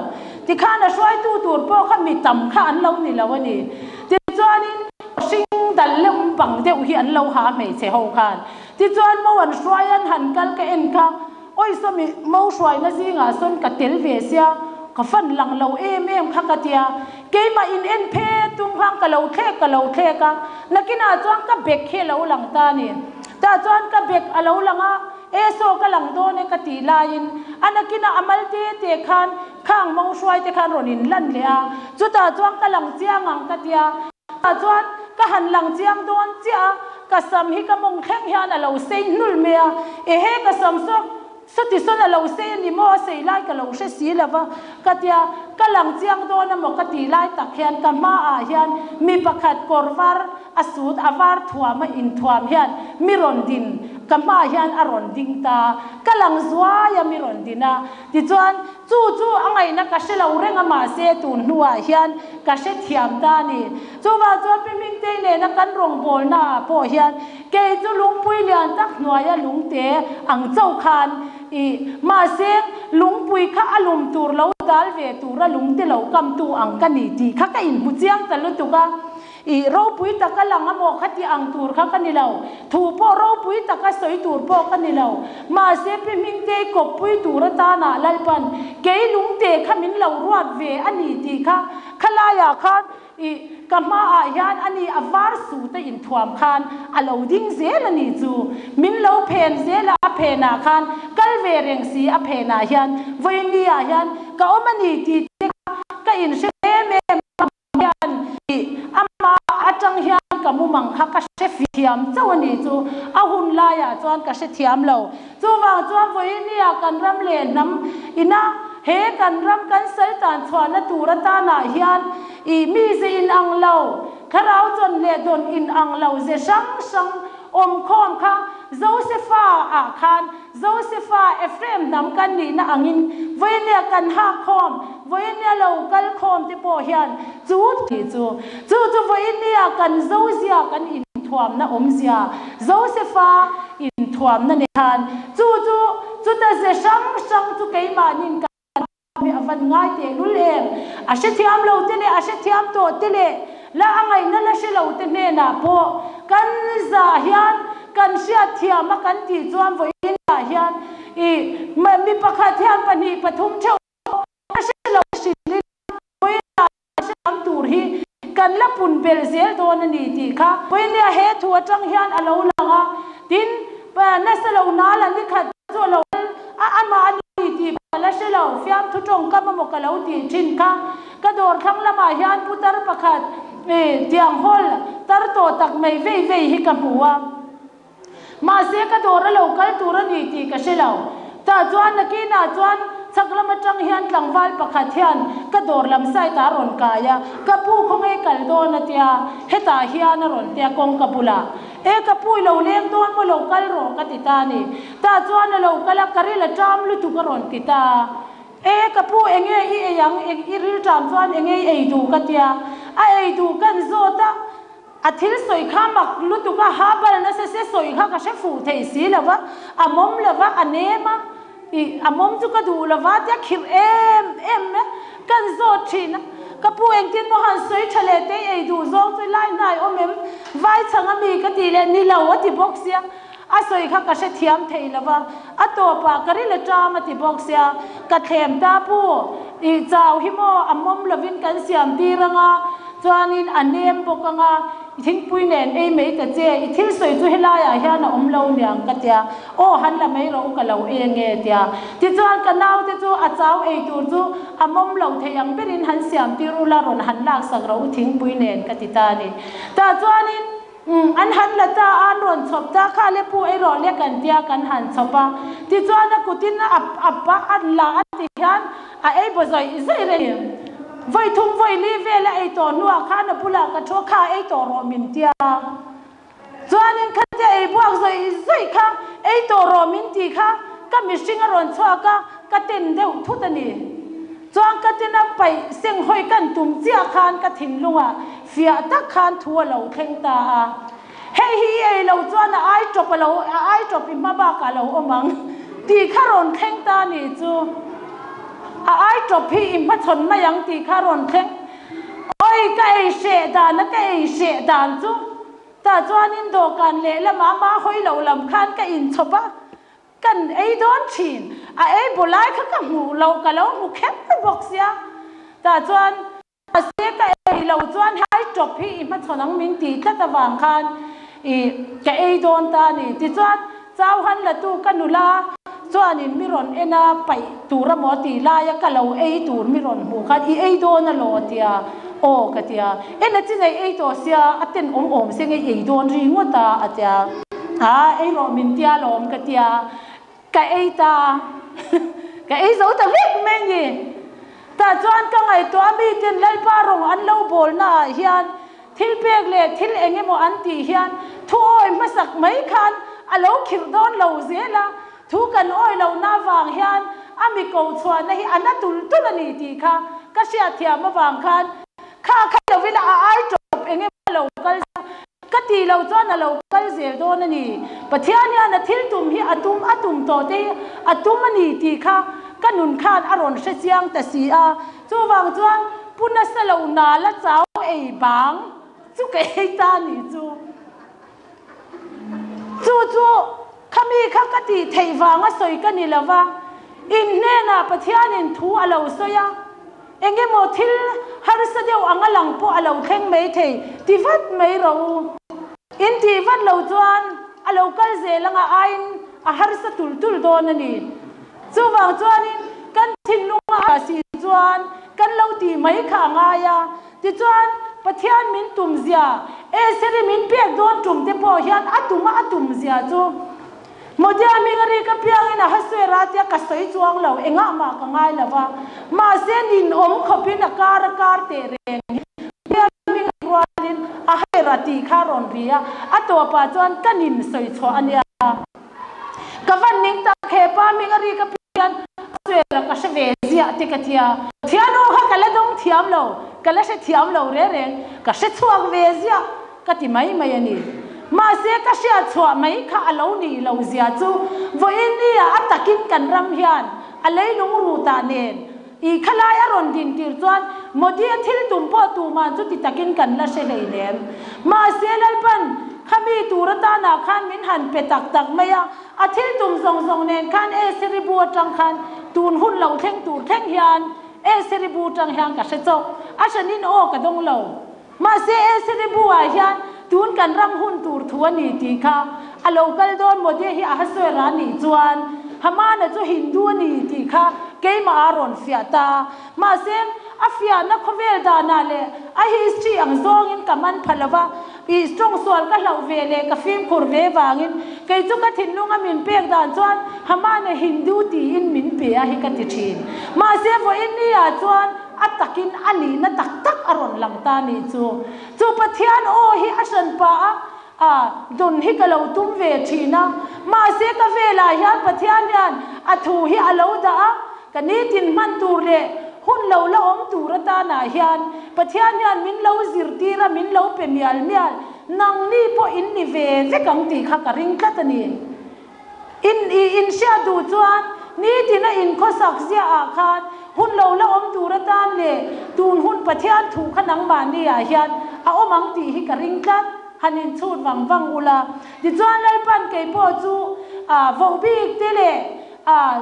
Tikhan a hruaitu tur pawh kha mi tam kha an lo ni lo a ni. Tichuanin hring dal lem pang deuh hi an lo ha hmeichhe ho khan. Tichuan mo an hruai an han kal ka en kha, Awi sawmi mo hruaina zingah sawn ka tel ve sia, ka fan lang lo em em kha ka tia, keimah in en phe tum khan ka lo thlek ka lo thlek a, nakinah chuan ka bag hi a lo lang ta a ni. Tah chuan ka bag a lo lang a, e saw ka lang dawn e ka tih laiin a nakinah a mal te te khan khang mo hruai te khan rawn in lan leh a, chutah chuan ka lang chiang ang ka tia, tah chuan ka han lang chiang dawn chiah a, Ka sam hi ka mawng thleng hian a lo sei hnul mai a, ehe ka sam saw sawti sawn a lo sei a ni maw a sei lai ka lo hre si lo va, ka tia ka lang chiang dawn a maw ka tih lai tak hian ka hmaah hian mi pakhat kawr var a sut a var thuam a inthuam hian mi rawn din ka hmaah hian a rawn ding ta, ka lang zuai a mi rawn din a, tichuan chu chu a ngaihna ka hre lo reng a mahse tun hnuah hian ka hrethiam ta a ni. Chuvang chuan Pi Hmingtei nena kan rawngbawlna ah pawh hian kei chu lungpui lian tak hnuaia lungte ang chauh khan i mahse lungpui kha a lum tur lo dal ve tura lungte lo kamtu ang ka ni tih kha ka inhmu chiang ta lutuk a. I ropui taka lang a maw kha ti ang tur kha ka ni lo, thu pawh ropui taka sawi tur pawh ka ni lo. Mahse Pi Hmingtei kawppui tur atana Lalpan kei lungte kha min lo ruat ve a ni tih kha khalaiah khan I ka hmaah hian a ni a var suta inthuam khan a lo ding zel a ni chu. Min lo phen zel a, a phenah khan kal ve reng si a phenah hian vawiin ah hian ka awm a ni tih te kha ka inhre em em a hian i amah atang hian ka mumang kha ka hre thiam chauh a ni chu. A hun laiah chuan ka hre thiam lo. Chuvang chuan vawiin ah kan ram leh hnam ina he kan ram kan sal tan chhuahna tur atanah hian i mize in ang lo, thlarau chawn leh dawn in ang lo ze hrang hrang awm khawm kha Josefa ah khan Josefa Ephraim hnam kan nihna angin vawiin ah kan hak khawm, vawiin ah lo kal khawm te pawh hian chu tih chu chu chu vawiin ah kan Zozia kan inthuamna awmzia Josefa inthuamna nen khan chu chu. Chuta ze hrang hrang chu keimahnin kan hi a van ngai teh lul em? A hrethiam lo te leh a hrethiam tawh te leh la a ngaihna la hre lo te hnenah pawh kan za hian kan hriatthiam a kan tih chuan vawiin ah hian i mi pakhat hian pahnih pathum theuh pawh a hre lo hrilhin vawiin ah hrethiam tur hi kan la pun belh zel dawn a ni tih kha vawiin he thu atang hian a lo lang a. Tin, nasa lo nal a nikhat chu a lo kal a, amah a ni tih ka la hre lo, fiamthu tawngkam emaw ka lo tih thin kha. Ka dawr thlang lamah hian putar pakhat tiang hawl tar tawh tak mai vei vei hi ka hmu a. Mahse ka dawr a lo kal tur a ni tih ka hre lo. Tah chuan nakinah chuan chhak lam atang hian tlangval pakhat hian ka dawr lam side ah a rawn kai a, ka pu khawnge kal dawn a tia, hetah hian a rawn tia kawngka bulah. E ka pu i lo leng dawn maw lo kal rawh ka ti ta a ni. Tah chuan a lo kal a, ka ril a ṭam lutuk a rawn ti ta a. E ka pu enge i ei ang, i ril ṭam chuan enge i ei duh ka tia. A ei duh kan zawt a. A thil sawi kha mak lutuk a, ha bal nasa se sawi kha ka hre fuh thei si lo va, a mawm lo va, a nem a, ih a mawm chu ka duh lo va tia khirh em em a kan zawt thin a, ka pu engtin maw han sawi tha leh tei ei duh zawng chu lai hnai awm em, vai chhang a mi ka tih leh ni lo a ti bawk sia, a sawi kha ka hre thiam thei lo va, a tawpah ka ril a ṭam a ti bawk sia, ka thlem ta pu, ih chau hi maw a mawm lovin kan siam tir ang a, Chuanin a nem bawk anga, i thingpui nen ei mai ta che, i thil sawi chu helaiah hian a awm lo niang ka tia, aw han la mai rawh u ka lo eng e tia. Tichuan ka naute chu a chau ei tur chu a mawm lo thei ang berin han siam tir ula rawn han laksak rawh u thingpui nen ka ti ta a ni. Tah chuanin an han la ta a, an rawn chhawp ta, kha le pu ei rawh le kan tia kan han chhawp a. Tichuan a kutin a ap a, a la a ti hian A ei baw zawih zawih reng em? Vawi thum vawi li vel a ei tawh hnuah khan a bulah ka thu a, kha ei tawh rawh min tia. Chuanin khatia ei buak zawih zawih kha ei tawh rawh min tih kha ka mihring a rawn chhuak a, ka ten deuh thut a ni. Chuan ka tina paih seng hawi kan tum chiah khan ka thinlungah fiah tak khan thu a lo thleng ta a. Hei hi i ei lo chuan a ai tawp a lo, a ai tawp i hma bakah a lo awm ang tih kha rawn thleng ta a nih chu. A ai tawp hi i hmachhawn mai ang tih kha rawn thleng. Awi ka ei hreh dan a ka ei hreh dan chu tah chuanin dawhkan lehlamah ama hawi loh lam khan ka inchhawp a, kan ei dawn thin. A ei bu lai kha ka hmuh loh ka lo hmu kher bawk sia. Tah chuan. Mahse ka ei lo chuan hai tawp hi i hmachhawn ang min tih tlat avang khan i ka ei dawn ta a ni. Tichuan chau han la tu ka nula chuanin mi rawn en a, paih tur amaw tih laia ka lo ei tur mi rawn hmuh khan i ei dawn alaw a tia, aw ka tia. En a chi nei ei tawh sia a ten awm awm se nge i ei dawn ri ngawt a a tia. Aa ei rawh min tia alawm ka tia. Ka ei ta, ka ei zo ta vek mai ni. Tah chuan ka ngaihtuah a miten Lalpa rawng an lo bawlna ah hian thil pek leh thil eng emaw an tih hian thu awi hmasak mai khan a lo khirh dawn lo zel a, thu kan awi lohna avang hian a mi ko chhuahna hi a na tul tul a ni tih kha ka hriatthiam avang khan kha kha lovin a ai tawp eng emaw lo kal Ka tih loh chuan a lo kal zel dawn a ni. Pathian hian a thil tum hi a tum a tum tawh te hi a tum a ni tih kha ka nun khan a rawn hre chiang ta si a. Chuvang chuan pu nasa lo nal a chau ei bang chu ka ei ta a ni chu. Chu chu khami kha ka tih theih vang a sawi ka ni lo va, in hnenah Pathianin thu a lo sawi a. Eng emaw thil harsa deuh anga lang pawh a lo thleng mai thei, ti vat mai rawh u. In tih vat lo chuan a lo kal zel anga aiin a harsa tul tul dawn a ni. Chuvang chuanin kan thinlunga a si chuan kan lo tih mai kha a ngai a. Tichuan Pathian min tum zia, Eseri min pek dawn tum te pawh hian a tuma a tum zia chu Modia hming a rik apiangin a hasuer a tia ka sawi chuang lo, engah mah ka ngai lo va. Mahse ninawm khawpin a kar a kar teh reng hi Modia hming a rik rualin a hasuer a tih kha a rawn ri a, a tawpah chuan ka nin sawi chhuah a nia. Ka van ning tak he pa hming a rik apiangin a hasuer a ka hre ve ziah te ka tia. Thian aw kha ka la dawng thiam lo, ka la hre thiam lo reng reng, ka hre chhuak ve ziah ka ti mai mai a ni. Mahse ka hriat chhuah mai kha a lo nih loh zia chu vawiin nia a takin kan ram hian a leilung rutah nen i khalai a rawn din tir chuan Modi a thil tum pawh tuman chuti takin kan la hre hleinem. Mahse Lalpan khami tur atanah khan min han pe tak tak mai a, a thil tum zawng zawng nen khan e Siribu atang khan tun hun lo thleng tur thleng hian e Siribu tang hian ka hre chauh a hranin aw ka dawng lo. Mahse Eseri bu ah hian tun kan ram hun tur thu a ni tih kha a lo kal dawn maw tih hi a Ahasuera nih chuan Hamana chu Hindu a ni tih kha keimah a rawn fiah ta. Mahse a fiahna khawvel danah leh a history ang zawngin ka man pha lova, ih tawng sual ka hlauh ve leh ka fimkhur ve vangin kei chu ka thinlunga min pek dan chuan Hamana Hindu tiin min pe a hi ka ti thin. Mahse vawiin ni ah chuan A takin a nihna tak tak a rawn lang ta nih chu. Chu Pathian aw hi a hran pah a, a dawn hi ka lo tum ve thin a. Mahse ka velah hian Pathian hian a thu hi a lo dah a, ka nitin hman tur leh hun lo la awm tur atanah hian Pathian hian min lo zirtir a, min lo pe mial mial. Nangni pawh in ni ve vek ang tih kha ka ring tlat a ni. In i inhriat duh chuan nitina inkhawsak ziahah khan hun lo la awm tur atan leh tun hun Pathian thu kha nangmahni ah hian a awm ang tih hi ka ring tlat. Han inchhut vang vang ula. Tichuan Lalpan kei pawh chu vohbik te leh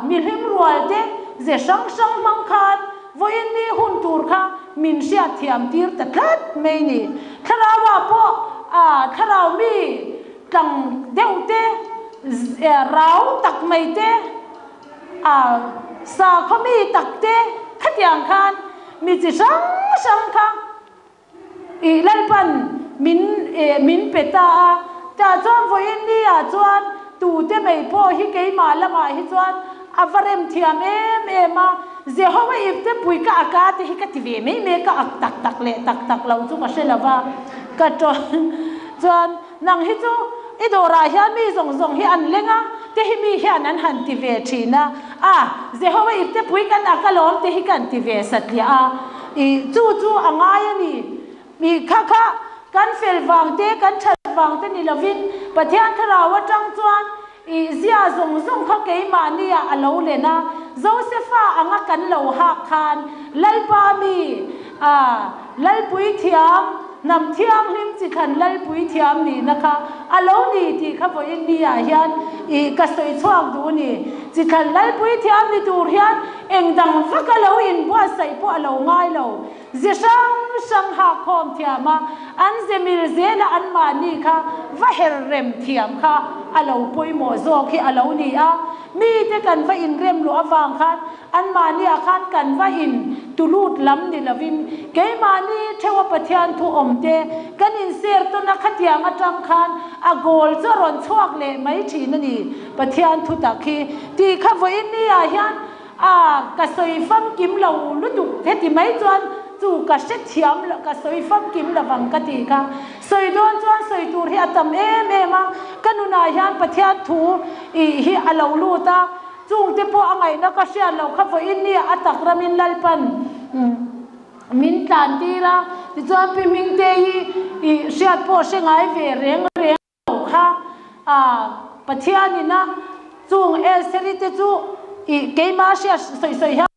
mihlim rual te ze hrang hrang hmang khan vawiin ni hun tur kha min hriat thiam tir ta tlat mai ni. Thlarau ah pawh thlarau mi Tlang deuh te, rau tak mai te, sakhaw mi tak te khatiang khan mi chi hrang hrang kha ih Lalpan min min pe ta a. Tah chuan vawiin ni ah chuan tute mai pawh hi keimah lamah hi chuan a va rem thiam em em a. Jehovah ipte pui ka ak a te hi ka ti ve mai mai ka ak tak tak leh tak tak lo chu ka hre lo va. Ka chuan. Nang hi chu i dawrah hian mi zawng zawng hi an leng a, te hi mi hian an han ti ve thin a, a, Jehovah ipte pui kan ak alawm te hi kan ti ve satliah a, i chu chu a ngai a ni. I kha kha kan fel vang te, kan that vang te ni lovin Pathian thlarau atang chuan i zia zawng zawng kha keimahni ah a lo len a, Josefa anga kan lo hak khan Lalpa mi, a, Lalpui thiam, hnam thianghlim chi thlan Lalpui thiam nihna kha a lo ni tih kha vawiin ni ah hian i ka sawi chhuak duh a ni. Chi thlan Lalpui thiam ni tur hian eng dang vak a lo inbuatsaih pawh a lo ngai lo. Ze hrang hrang hahkhawm thiam a, an ze mil zela anmahni kha va her rem thiam kha a lo pawimawh zawk hi a lo ni a. Mite kan va inrem luh avang khan Anmahniah khan kan va in tulut lam ni lovin keimahni theuha Pathian thu awm te kan inser tawn a, khatiang atang khan a goal chu a rawn chhuak leh mai thin a ni Pathian thu tak hi tih kha vawiin ni ah hian a ka sawi famkim lo lutuk heti mai chuan chu ka hrethiam lo ka sawi famkim lovang ka tih kha sawi dawn chuan sawi tur hi a tam em em a, ka nunah hian Pathian thu ih hi a lo lut a. Chungte pawh a ngaihna ka hriat loh kha vawiin nia a tak ramin Lalpan min tlan tir a, tichuan Pi Hmingte hi i hriat pawh hre ngai ve reng reng lo kha a Pathianin a chung Estheri te chu i keimah hriat sawi sawi hian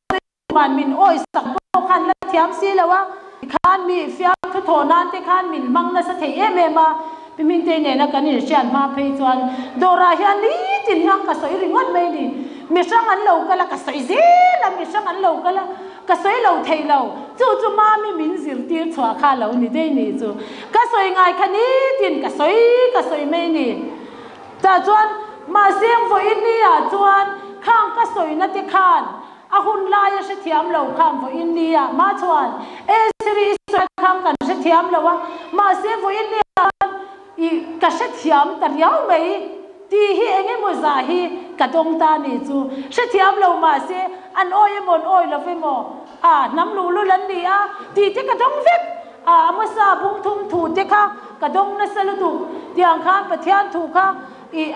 Man min awi sak pawh khan la thiam si lo a, tikhan mi fiamthu thawh nan te khan min hmang nasa thei em em a, Pi Hmingtei nena kan inhriat hma phei chuan dawrah hian nitin hian ka sawi ringawt mai ni, mi hrang an lo kal a ka sawi zel a, mi hrang an lo kal a ka sawi lo thei lo, chu chu mami min zirtir chhuah kha lo ni daih ni chu, ka sawi ngai kha nitin ka sawi ka sawi mai ni. Tah chuan mahse vawiin ni ah chuan khang ka sawina te khan A hun lai a hrethiam lo khan vawiin ni ah mah chuan e Siri i sawi khan kan hrethiam lo a, mahse vawiin ni ah khan i ka hrethiam ta riau mai tih hi eng emaw zah hi ka dawng ta ni chu. Hrethiam lo mahse an awi emaw an awi lo emaw a hnam luhlul an ni a tih te ka dawng vek a, Amosa bung thum thu te kha ka dawng nasa lutuk tiang khan Pathian thu kha I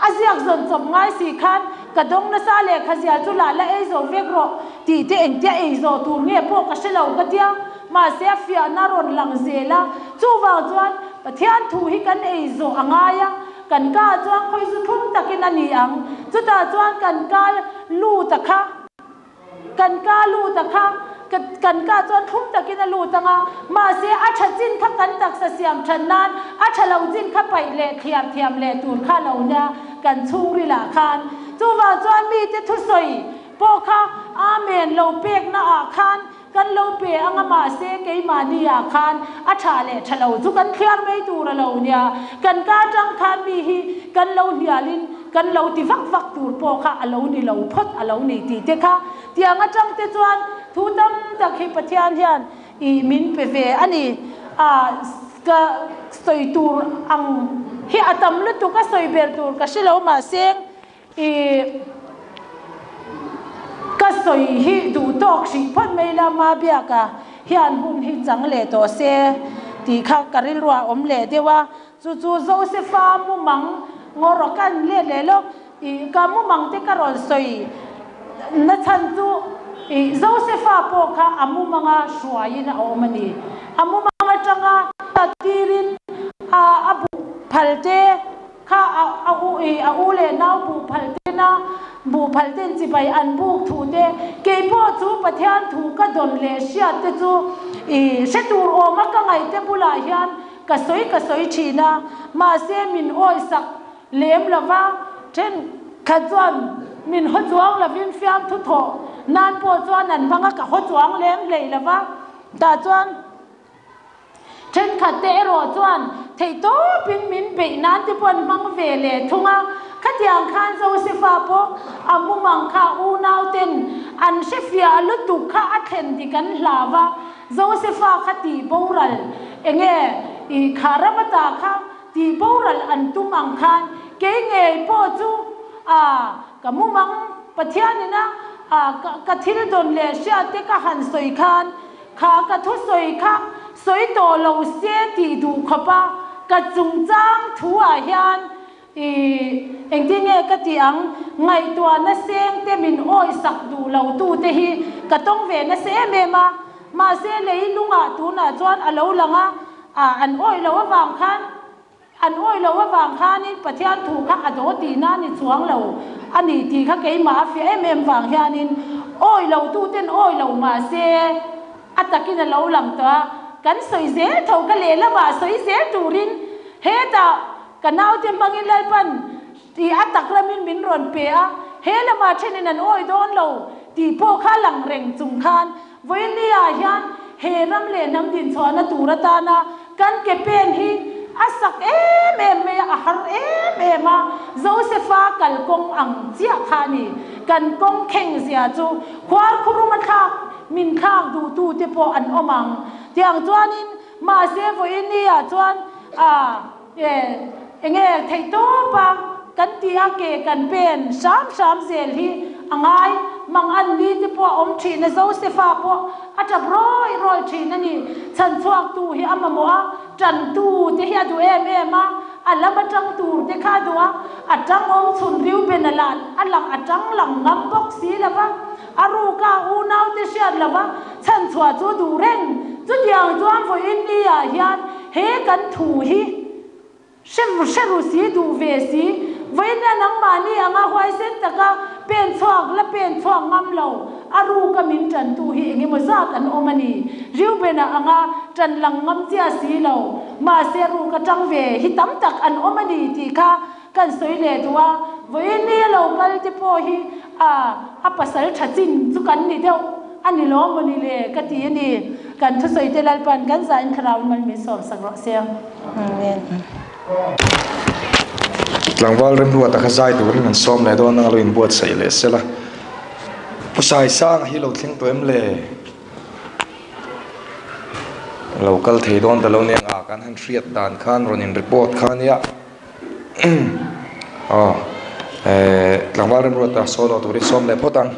a ziak zawn chawp ngai si khan ka dawng nasa lehkha zial chu lah la ei zo vek rawh tih te engtia ei zawh tur nge pawh ka hre lo ka tia mahse a fiahna rawn lang zel a chuvang chuan Pathian thu hi kan ei zawh a ngai a, kan ka ah chuan khawi zu thlum takin a ni ang, chutah chuan kan ka lut a kha, kan ka lut a kha, kan ka chuan thlum takin a lut ang a, mahse a tha chin kha kan taksa siam that nan a tha lo chin kha paih leh thliar thiam leh tur kha lo nia kan chhungril ah khan. Chuvang chuan mite thusawi pawh kha Amen lo pekna ah khan Kan lo pe anga mahse keimahni ah khan a tha leh tha lo chu kan thliar mai tur a lo nia, kan ka atang khan mi hi kan lo hnialin kan lo ti vak vak tur pawh kha a lo ni lo phawt a lo ni tih te kha tiang atang te chuan thu tam tak hi Pathian hian ih min pe ve a ni. A ka sawi tur ang hi a tam lutuk a sawi ber tur ka hre lo mahse I ka sawi hi duh tawk hrih phawt mai la Mabiaka hian hun hi chang leh tawh se tih kha ka rilruah awm leh deuh a, chu chu Josepha mumang ngawr kan let leh lawk i ka mumang te ka rawn sawi na chhan chu i Josepha pawh kha a mumanga hruaiin a awm a ni. A mumang atanga tirin a a bu phal te. Kha a u i a u leh nau buh phal ten a buh phal ten chibai an buk thu te, kei pawh chu Pathian thu ka dawn leh hriat te chu i hre tur awm a ka ngaih te bulah hian ka sawi ka sawi thin a, mahse min awisak lem lo va, thenkhat chuan min haw chuang lovin fiamthu thawh nan pawh chuan an hmang a ka haw chuang lem hlei lo va, tah chuan. Thenkhat te erawh chuan theihtawpin min beih nan te pawh an hmang ve leh thung a. Khatiang khan Josepha pawh a mumang kha unau ten an hrefiah lutuk kha a thlen dik an hlau a. Josepha kha tih boral enge i kha ramata kha tih boral an tum ang khan kei ngei pawh chu a ka mumang Pathianina a ka thil dawn leh hriat te ka han sawi khan Kha ka thusawi kha sawi tawh lo se tih duh khawp a, ka chungchang thu ah hian i engtin nge ka tih ang, ngaihtuahna seng te min awisak duh lo tu te hi ka tawng ve nasa em em a, mahse lei lungah tunah chuan a lo lang a, an awih loh avang khan An awih loh avang khanin Pathian thu kha a daw tihna a ni chuang lo a ni tih kha keimah a fiah em em vang hianin awih lo tuten awih lo mah se a takin a lo lang tawh a, kan sawi zel tho ka lehlamah sawi zel turin hetah ka naute hmangin Lalpan tih a tak ramin min rawn pe a, he lamah thenin an awih dawn lo tih pawh kha lang reng chung khan Vawinia hian he ram leh hnam dinchhuahna tur atana kan ke pen hi a sak em em mai a, a har em em a, Josepha kalkawng ang chiah kha a ni. Kan kawng kheng zia chu khuar khurum a thlak min thlak duhtute pawh an awm ang. Tiang chuanin mahse Vawinia chuan a Enge theihtawp a kan tih a ke kan pen hram hram zel hi a ngai. Mang an ni te pawh a awm thin a, Josepha pawh a tap rawi rawi thin a ni. Chhan chhuak tu hi a mamawh a, tan tu te hi a duh em em a, a lam atang tur te kha a duh a, a tang awm chhun Reuben a lah a lang a tang lang ngam bawk si lo va, a ruka unau te hriat lo va chhan chhuah chu a duh reng. Chutiang chuan vawiin ni ah hian He kan thu hi hre hre ru si, duh ve si, vawiina nangmahni anga huaisen taka pen chhuak la pen chhuak ngam lo, a ruka min tantu hi eng emaw zat an awm a ni. Reuben-a anga tan lang ngam chiah si lo, mahse ruka tang ve hi tam tak an awm a ni tih kha kan sawi leh duh a. Vawiin ni a lo kal te pawh hi a a pasal tha chin chu kan ni deuh. A ni lo maw ni le ka ti a ni. Kan thusawi te Lalpan kan zah in thlarau in mal min sawm sak rawh se. Amen. Tlangval remruata kha zai turin an sawm leh dawn a, lo inbuatsaih leh sela. Pu Saisanga hi lo thleng tawh em le? Lo kal thei dawn ta lo nia nga kan han hriat dan khan rawn in report kha nia. Aw tlangval remruata solo turin sawm leh phawt ang.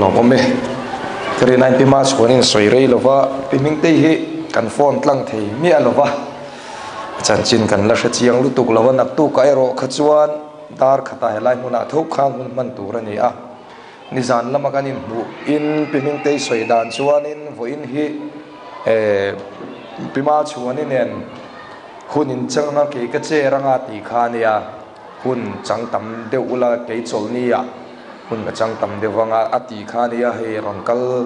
Lawmawm e. Ka rin aiin Pi Machhuanin sawi rei lova, Pi Hmingtei hi kan phone tlang thei miah lova, a chanchin kan la hre chiang lutuk lo a, naktukah erawh kha chuan dar khatah helai hmunah tho khan hun hman tur a ni a. Nizan lama kan inhmuh in Pi Hmingtei sawi dan chuanin vawiin hi Pi Machhuani nen hun inchang a kei ka chair anga tih kha a nia. Hun chang tam deuh ula kei chawlhni ah hun a chang tam deuh vang a, a ti kha ania hei rawn kal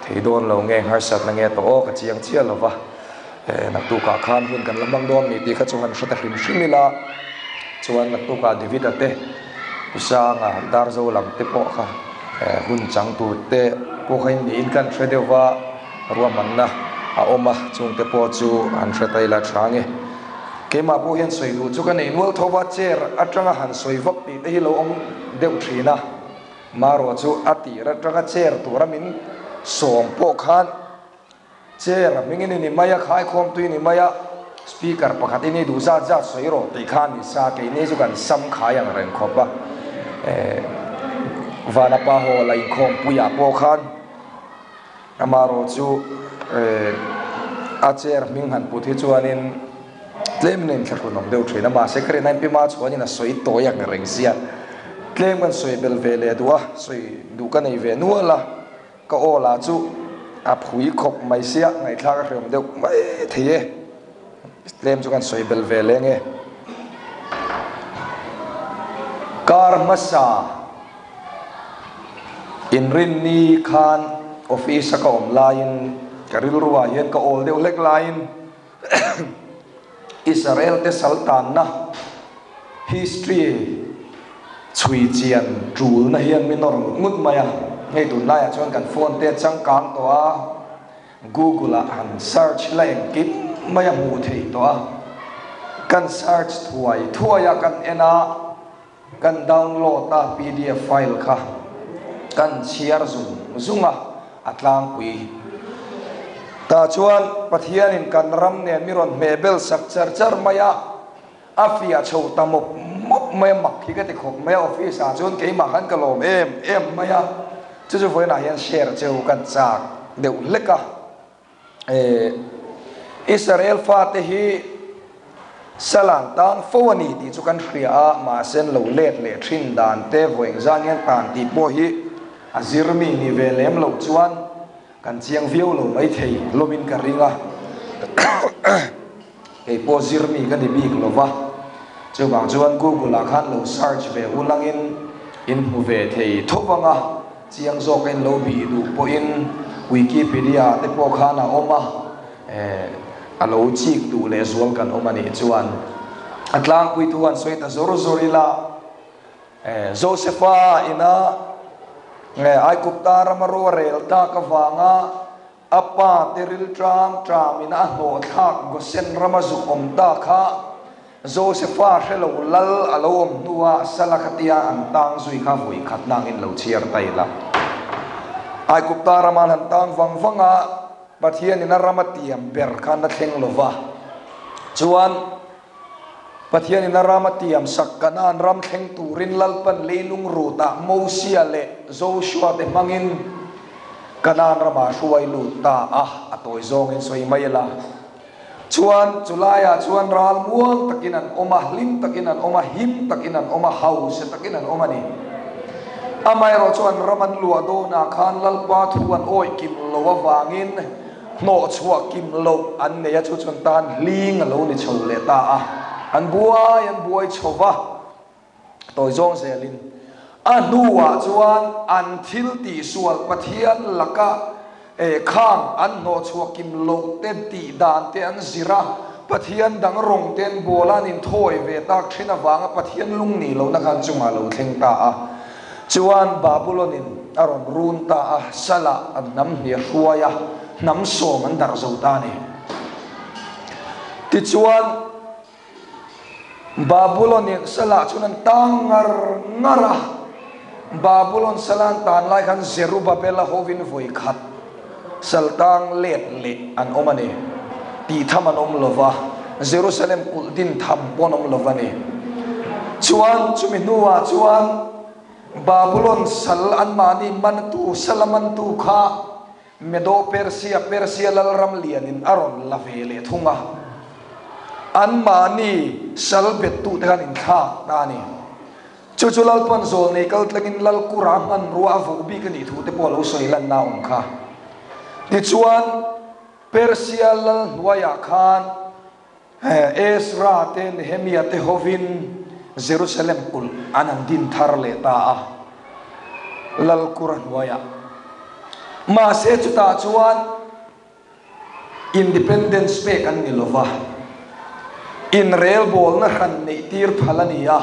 thei dawn lo nge harsatna nge tawh aw ka chiang chiah lo va, naktukah khan hun kan la hmang dawn ni tih kha chu han hre ta hrim hrim ila chuan naktukah David-a te Pu Sanga Darzo lam te pawh kha hun chang tur te pawh kha in niin kan hre deuh va ruahmanna a awm a chungte pawh chu han hre ta ila tha nge. Keimah pawh hian sawi duh chu ka nei nual tho va, chair atanga han sawi vak tih te hi lo awm deuh thin a, marawh chu a tir atanga chair tura min sawm pawh khan chair a hmingin i ni mai a, khaikhawm tui i ni mai a, speaker pakhat i ni duh zat zat sawi rawh tih kha a ni sa, keini chu kan sam khai ang reng khawp a, eh Vanapa Hall a inkhawmpuiah pawh khan. Amaherawh chu a chair hming han put hi chuanin tlem in a inthlahrun awm deuh thin a, mahse ka rin a MP hma chuanin a sawi tawi ang reng sia, tlem kan sawi bel ve leh duh a, sawi duh ka nei ve nual a, ka aw lah chu a phui khawp mai sia, ngaihthlak a hreawm deuh mai thei e, tlem chu kan sawi bel ve leng e. Kar hmasa. Inrinni khan office a ka awm laiin ka rilru ah hian ka awl deuh hlek laiin Israel te sal tanna history chhui chian tulna hian min nawr ngut ngut mai a, hei tunlaiah chuan kan phone te a changkang tawh a, Google ah han search la engkim mai a hmuh theih tawh a, kan search thuai thuai a kan en a. Kan download a pdf file kha kan chhiar zung zung a, a tlangpui. Tah chuan Pathianin kan ram nen mi rawn hmeh bel sak char char mai a, a fiah chho ta mawp mawp mai a, mak hi ka ti khawp mai a, office ah chuan keimah khan ka lawm em em mai a, chu chu vawiinah hian share cheu kan chak deuh hlek a. Israel fate hi salan tang fo a ni tih chu kan hria a, mahse an lo let leh thin dan te vawi engzah nge an tan tih pawh hi a zir mi ni ve lem loh chuan kan chiang viau lo maithei hlawmin ka ring a. Kei pawh zir mi ka ni bik lo va, chuvang chuan Google ah khan lo search ve ulangin in hmu ve thei tho vang a, chiang zawk a in lo bih duh pawhin Wikipedia ah te pawh khan a awm a, eh a lo chik duh leh zual kan awm a nih chuan a tlangpui thu han sawi ta zawr zawr ila, eh Josepha ina eh Aigupta rama ruarel tak avanga A pa te ril tang tamin a hnawhthlak Gosen rama zuk awm ta kha Josefa hre lo lal a lo awm hnua sala khatia an tang zui kha vawi khat nangin lo chhiar ta ila. Aigupta rama an han tang vang vang a, Pathianin a rama tiam ber khan a thleng lova, chuan Pathianin a ram a tiam sak Kanaan ram thleng turin Lalpan leilung rutah Mosia leh Joshua te hmangin Kanaan ramah hruai lut ta a, a tawi zawngin sawi mai ila. Chuan chulaiah chuan ral muang takin an awm a, hlim takin an awm a, him takin an awm a, hausa takin an awm a ni. Amaherawh chuan ram an luah dawnah khan Lalpa thu an awih kim lo avangin, Hnawh chhuah kim loh an nei a, chu chuan tan hling a lo ni chho leh ta a, an buai an buai chho va, tawi zawng zelin a hnuah chuan an thil tihsual Pathian laka eh khang an hnawh chhuah kim loh te tih dan te an zir a, Pathian dang rawng te an bawl a, an inthawi ve tak thin avanga Pathian lung nih lohna khan chungah a lo thleng ta a. Chuan Babulon-in a rawn run ta a, Salah an hnam hnih a hruai a, hnam sawm an darh zo ta a ni. Tichuan, Babulon-in Salah chuan an tang ngar ngar a, Babulon Salah an tan lai khan Zerubabel-a hovin vawi khat sal tang let leh an awm a ni. Tih tham an awm lo va, Jerusalem kulh din tham pawh an awm lo va ni. Chuan chumi hnuah chuan Babulon sal anmahni mantu, sala mantu kha Medo-Persia, Persia lalram lianin a rawn la ve leh thung a. Anmahni sal bettute khan inthlak ta a ni. Chu chu Lalpan zawlnei kal tlangin Lalkura hmanrua a vuh bik a nih thu te pawh a lo sawi lanna a awm kha. Tichuan, Persia lal hnuaiah khan Ezra te Nehemia te hovin Jerusalem kulh an han din thar leh ta a, Lalkura hnuaiah. Mahse chutah chuan Independence pek an ni lova, inrelbawlna hran neih tir phal a ni a,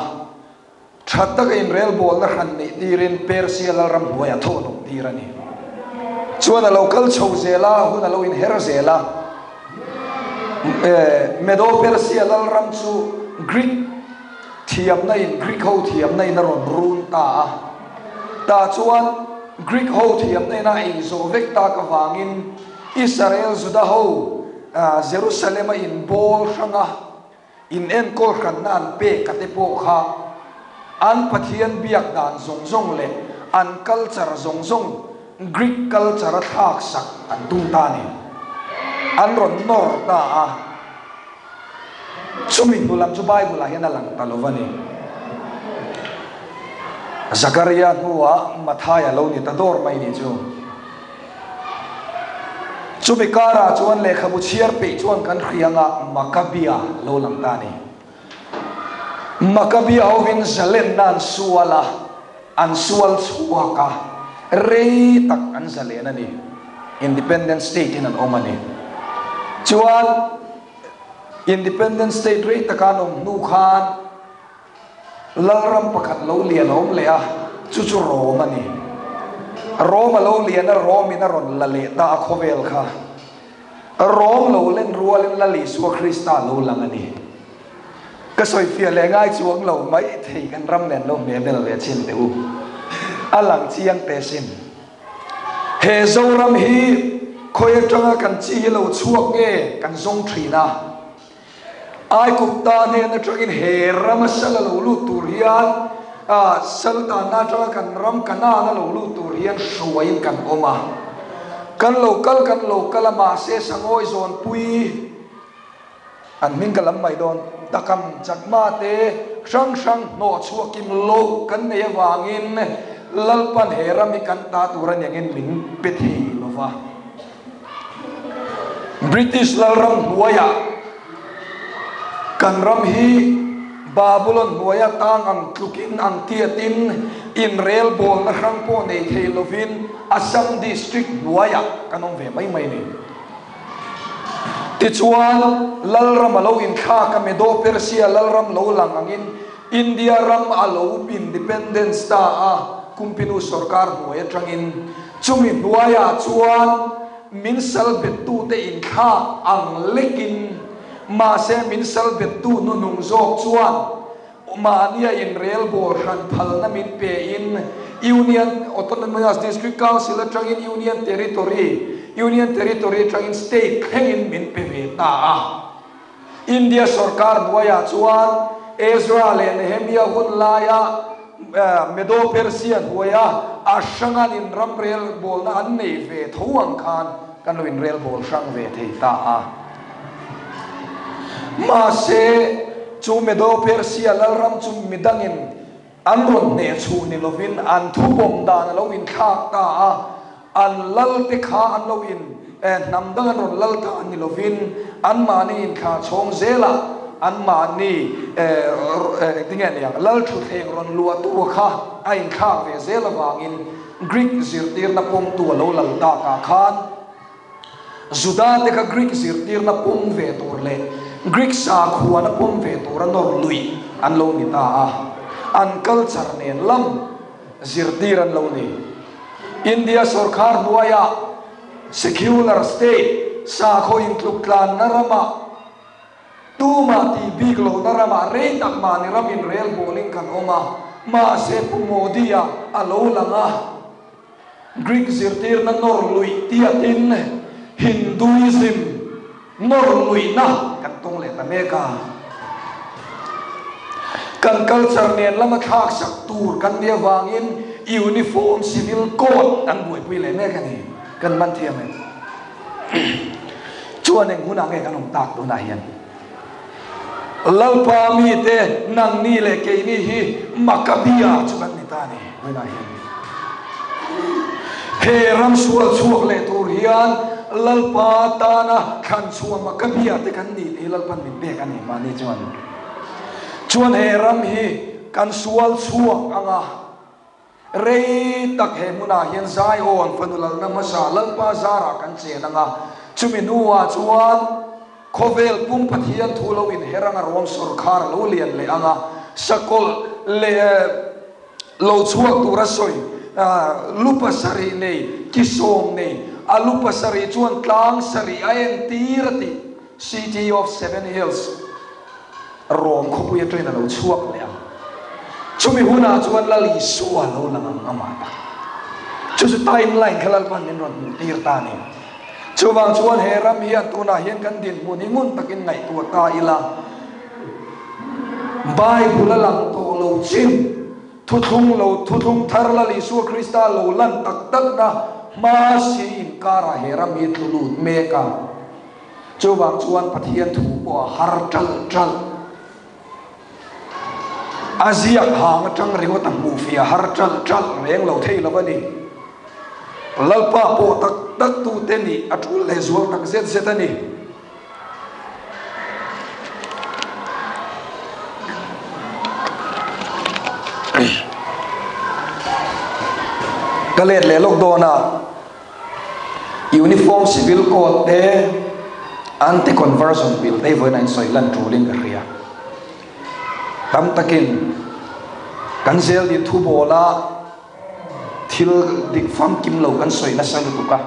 Tha taka inrelbawlna hran neih tirin Persia lalram hnuaiah tho an awm tir a ni. Chuan a lo kal chho zel a, hun a lo inher zel a. Medo-Persia lalram chu Greek thiamna in, Greek ho thiamna in a rawn run ta a. Tah chuan Greek ho thiamna in a ei zawh vek tak avangin Israel Juda ho Jerusalem a inbawl hrang a. In enkawl hranna an pek a te pawh kha an Pathian biak dan zawng zawng leh an culture zawng zawng Greek culture a thlak sak an tum ta a ni. An rawn nawr ta a. Chumi hnu lam chu Bible ah hian a lang ta lo va ni. Zakaria hnuah Mathaia lo ni ta dawr mai ni chu. Chumi karah chuan lehkhabu chhiar peih chuan kan hriangah Makabia lo lang ta a ni. Makabia hovin zalenna an sual a, an sual chhuak a, rei tak an zalen a ni. Independent state in an awm a ni. Chuan Independent state rei taka an awm hnu khan, Lalram pakhat lo lian a awm leh a, chu chu Rom a ni. Rom a lo lian a, Rom in a rawn la leh ta a khawvel kha. Rom lo len rualin Lal Isua Krista a lo lang a ni. Ka sawifiah leh ngai chuang lo mai thei kan ram nen lo hme bel ve chin teh u. A lang chiang teh sin. He Zoram hi khawi atanga kan chi hi lo chhuak nge kan zawng thin a. Aigupta hnen atangin he rama sal a lo lut tur hian sal tanna atanga kan ram Kanaan a lo lut tur hian hruaiin kan awm a. Kan lo kal kan lo kal a mahse Sangawi zawnpui an hming ka lam mai dawn Takam Chakma te hrang hrang hnawh chhuakin lo kan nei avangin Lalpan he ram hi kan ta tur aniangin min pe thei lova. British lalram hnuaiah kan ram hi Babulon hnuaia tang ang tlukin ang tiatin inrelbawlna hrang pawh nei thei lovin Assam district hnuaiah kan awm ve mai mai a ni. Tichuan, lalram a lo inthlak a, Medo-Persia lalram lo lang angin India ram a lo independence ta a, Kumpinu sorkar hnuai atangin. Chumi hnuaiah chuan min sal bettute inthlak ang lekin, mahse min sal bettu hnunung zawk chuan mahnia inrelbawl hran phalna min pein Union Autonomous District Council atangin Union Territory, Union Territory atangin State thlengin min pe ve ta a. India sorkar hnuaiah chuan Ezra leh Nehemia hun laia Medo-Persia hnuaia a hrangan inramrel bawlna an nei ve tho ang khan kan lo inrel bawl hrang ve thei ta a. Mahse, chu Medo-Persia lalram chu midangin an rawn hneh chhuh ni lovin an thupawm dan a lo inthlak ta a. An lal te kha an lo in hnam dang an rawn lal ta ni lovin anmahni inthlah chhawng zelah anmahni engtin nge niang lal thutthleng rawn luah tur kha a inthlak ve zel avangin Greek zirtirna pawmtu a lo lal takah khan Juda te kha Greek zirtirna pawm ve tur leh Greek sakhuana pawm ve tura nawr luih an lo ni ta a, an culture nen lam zirtir an lo ni. India sorkar hnuaiah secular state sakhaw intluktlanna ramah tumah tih bik lohna ramah rei tak mahni ram inrel bawlin kan awm a, mahse Pu Modi-a a lo lang a, Greek zirtirna nawr luih tiatin Hinduism nawr luihna kan tawng leh ta mek a. Kan culture nen lama thlak sak tur kan nih avangin Uniform Civil Code an buaipui leh mek a ni. Kan man thiam em? Chuan eng hunah nge kan awm tak tunah hian? Lalpa mite nangni leh keini hi Makkabia chu kan ni ta a ni vawiinah hian. He ram sual chhuak leh tur hian Lalpa tana thlan chhuah Makkabia te kan ni tih hi Lalpan min pek a ni mahni chuan. Chuan he ram hi kan sual chhuak ang a. Rei tak he hmunah hian Zion fanu lalna hmasa Lalpa zarah kan chen ang a, chumi hnuah chuan khawvel pum Pathian thu lo inher anga Rom sawrkhar a lo lian leh ang a, sakawlh leh lo chhuak tura sawi lu pasarih nei, ki sawm nei, a lu pasarih chuan tlang sarih a entir a tih, City of Seven Hills. Rom khawpui atangin a lo chhuak leh ang. Chumi hunah chuan Lal Isua lo lang ang amah ta. Chu chu timeline kha Lalpan min rawn hmuh tir ta a ni. Chuvang chuan he ram hian tunah hian kan dinhmun hi ngun takin ngaihtuah ta ila, Bible a lang tawh lo chin, thuthlung lo, thuthlung thar Lal Isua Krista lo lan tak takna hma si inkarah he ram hi tlu lut mek a. Chuvang chuan Pathian thu pawh a har ṭalh ṭalh. A ziak hang aṭang ringawt a hmuh fih a har ṭalh ṭalh reng lo thei lo a ni. Lalpa pawh tak tak tute nih a ṭul leh zual tak zet zet a ni. Ka let leh lawk dawn a. Uniform Civil Code te Anti-Conversion Bill te hi vawiin a insawi lan tulin ka hria. Tam takin kan zel din thu bawla thil dik famkim lo kan sawi nasa lutuk a.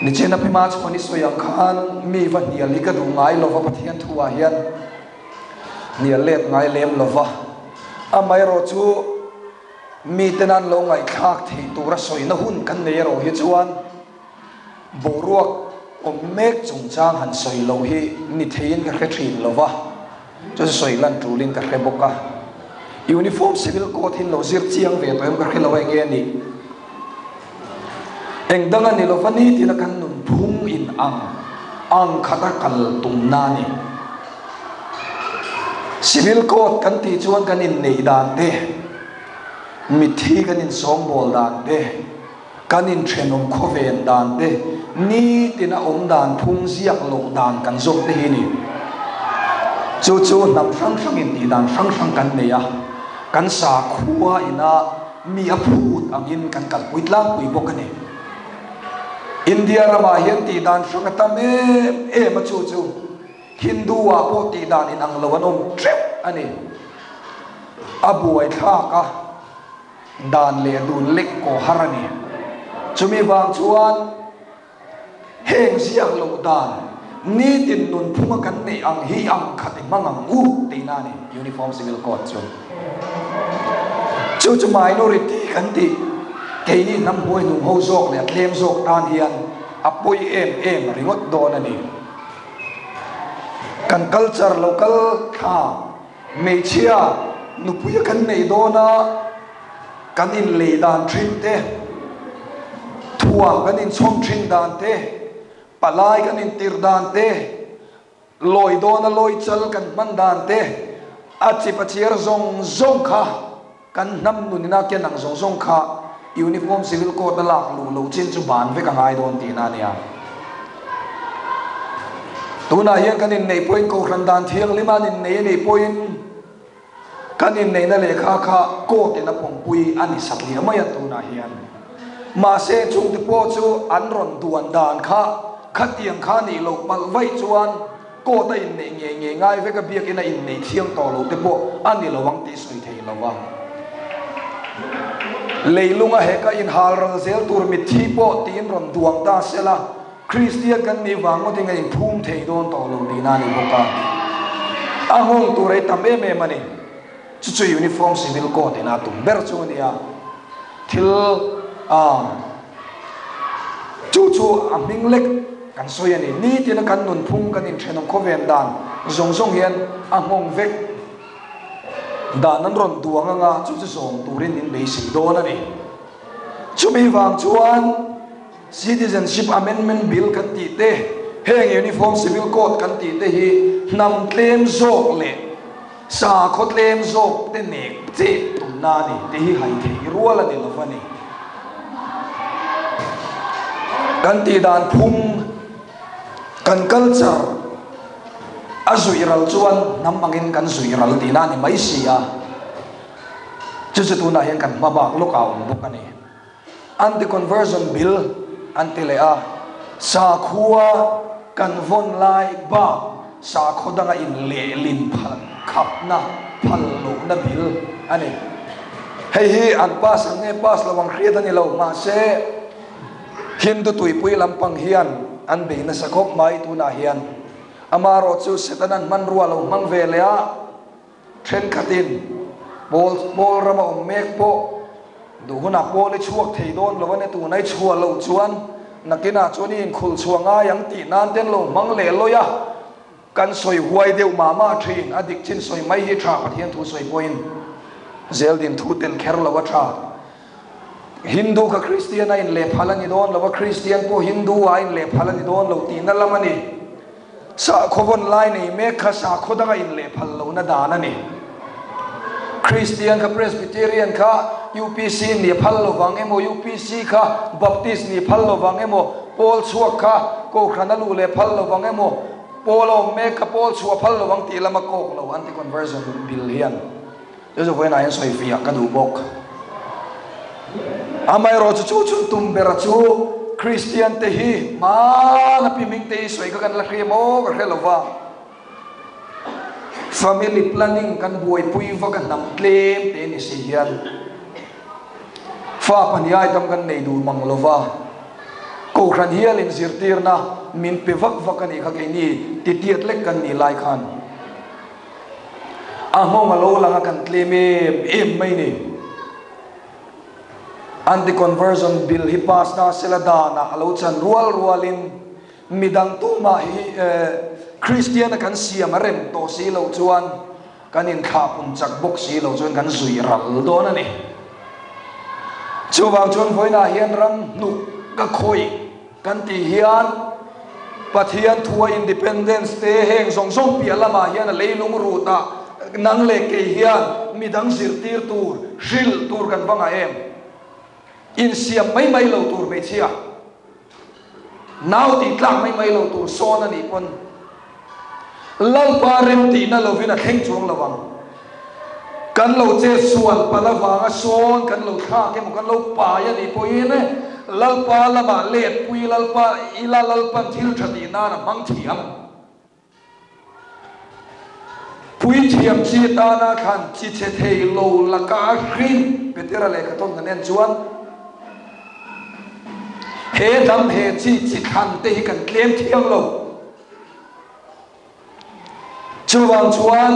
Nichena Pima chuan i sawi ang khan mi va hnial hi ka duh ngai lova Pathian thu ah hian hnial let ngai lem lova. Amaherawhchu Miten an lo ngaihthlak theih tura sawina hun kan nei erawh hi chuan boruak awm mek chungchang han sawi loh hi ni theiin ka hre thin lo va, chu chu sawi lan tulin ka hre bawk a. Uniform Civil Code hi lo zir chiang ve tawh em ka hre lo a enge a nih? Eng dang a ni lo va nitina kan nunphung in ang ang khata kal tumna a ni. Civil Code kan tih chuan kan inneih dan te, mitthi kan insawngbawl dan te, kan inthenawm khawven dan te, nitina awm dan phung ziak loh dan kan zawm te hi a ni. Chu chu hnam hrang hrangin tih dan hrang hrang kan nei a, kan sakhua ina mi a phut angin kan kalpui tlangpui bawk a ni. India ramah hian tih dan hrang a tam em em a chu chu. Hindu ah pawh tih dan in ang lo an awm teuh a ni. A buai thlak a, dan leh dun lek kaw har a ni. Chumi vang chuan heng ziak loh dan nitin nunphunga kan neih ang hi ang khat i hmang ang u tihna a ni Uniform Civil Code chu. Chu chu minority kan tih keini hnam hnuaihnung ho zawk leh a tlem zawk tan hian a pawi em em ringawt dawn a ni. Kan culture lo kal thla hmeichhia nupui a kan neih dawn a, kan inlei dan thin te, thuam kan inchhawm thin dan te, palai kan intirh dan te, lawi dawn a lawi chal kan hman dan te, a chip a chiar zawng zawng kha Kan hnam nunina ken ang zawng zawng kha Uniform Civil Code a lak luh loh chin chu ban vek a ngai dawn tihna a nia. Tunah hian kan inneih pawhin Kohhran dan thianghlim a an innei a nih pawhin kan inneihna lehkha kha court in a pawmpui a ni satliah mai a tunah hian. Mahse chungte pawh chu an rawn duan dan kha khatiang kha nih loh palh vaih chuan Court a inneih ngei ngei ngai vek a, biakin a inneih thiang tawh lo te pawh a ni lo ang tih sawi thei lo a. Leilunga heka inhal ral zel tur mitthi pawh tiin rawn duang ta se la, Kristian kan nih vang ngawtin a inphum thei dawn tawh lo tihna a ni bawk a. A nghawng tur ei tam em em a ni. Chu chu Uniform Civil Code ina tum ber chu a ni a. Thil a chu chu a hming lek kan sawi a ni. Nitina kan nunphung kan inthenawm khawven dan zawng zawng hian a nghawng vek. Dan an rawn duang anga chu chu zawm turin min beisei dawn a ni. Chumi vang chuan Citizenship Amendment Bill kan tih te, heng Uniform Civil Code kan tih te hi hnam tlem zawk leh sakhaw tlem zawk te nek cheh tumna a ni tih hi hai theih rual a ni lo va ni. Kan tih dan phung, kan culture a zuih ral chuan hnam angin kan zuih ral tihna a ni mai si a, chu chu tunah hian kan hma bak lawk a awm bawk a ni. Anti-conversion bill an ti leh a, sakhua kan vawn lai bak sakhaw danga inlehlin phal khapna phal lohna bill a ni. Hei hi an pass ang nge pass lo ang hriat a ni lo, mahse Hindu tuipui lampang hian an bei nasa khawp mai tunah hian. Amaherawhchu Setana'n hmanrua lo hmang ve leh a, Thenkhatin pawl pawl rama awm mek pawh duh hunah pawl i chhuak thei dawn lo a ni, tuna i chhuah loh chuan nakinah chuan i inkhulh chhuah ngai ang tih nan ten lo hmang leh lawi a, kan sawi huai deuh mah mah thin, a dik chin sawi mai hi tha Pathian thu sawi pawhin zeldin thu tel kher lo a tha. Hindu kha Kristian a inlehphal a ni dawn lo a, Kristian pawh Hindu ah a inlehphal a ni dawn lo tihna lam a ni. Sakhaw vawn lai nei mek kha sakhaw danga inlehphal lohna dan a ni. Kristian kha Presbyterian kha UPC nih a phal lovang emaw, UPC kha Baptist nih a phal lovang emaw, Pawl chhuak kha Kohhran a luh leh phal lovang emaw, Pawl a awm mek kha Pawl chhuah a phal lovang tih lama kawk lo anti-conversion bill hian. Chu chu vawiinah hian sawi fiah ka duh bawk. Amaherawhchu chu chu tum bera chu Kristian te hi hmana pi hming te hi sawi kha kan la hria maw ka hre lo va. Family planning kan buaipui vak a hnam tlem te ni si hian fa pahnih ai tam kan nei duh mang lo va. Kohhran hialin zirtirna min pe vak vak a nih kha keini titiat lek kan nih lai khan. A nghawng a lo lang a kan tlem em em mai ni. Anti conversion bill hi pass na sela danah a lo chan rual rualin midang tumah hi Christian a kan siam a rem tawh si loh chuan kan inthlah pun chak bawk si loh chuan kan zui ral dawn a ni. Chuvang chuan vawiinah hian ram hnuk ka khawih. Kan tih hian Pathian thua Independence te heng zawng zawng piah lamah hian a leilung rutah nang leh kei hian midang zirtir tur, hrilh tur kan va ngah em? Insiam mai mai lo tur hmeichhia, nau tih tlak mai mai lo tur sawn a nih pawn Lalpa remtihna lovin a thleng chuang lo ang. Kan lo che sual palh avanga sawn kan lo thlak emaw kan lo pai a nih pawhin Lalpa lamah letpui Lalpa ila Lalpan thil tha tih nan a hmang thiam. Puithiam chi tana thlan chi chhe thei lo laka a hrin Petera lehkha thawn kan en chuan he dam he chi chi thlan te hi kan tlem thiang lo. Chuvang chuan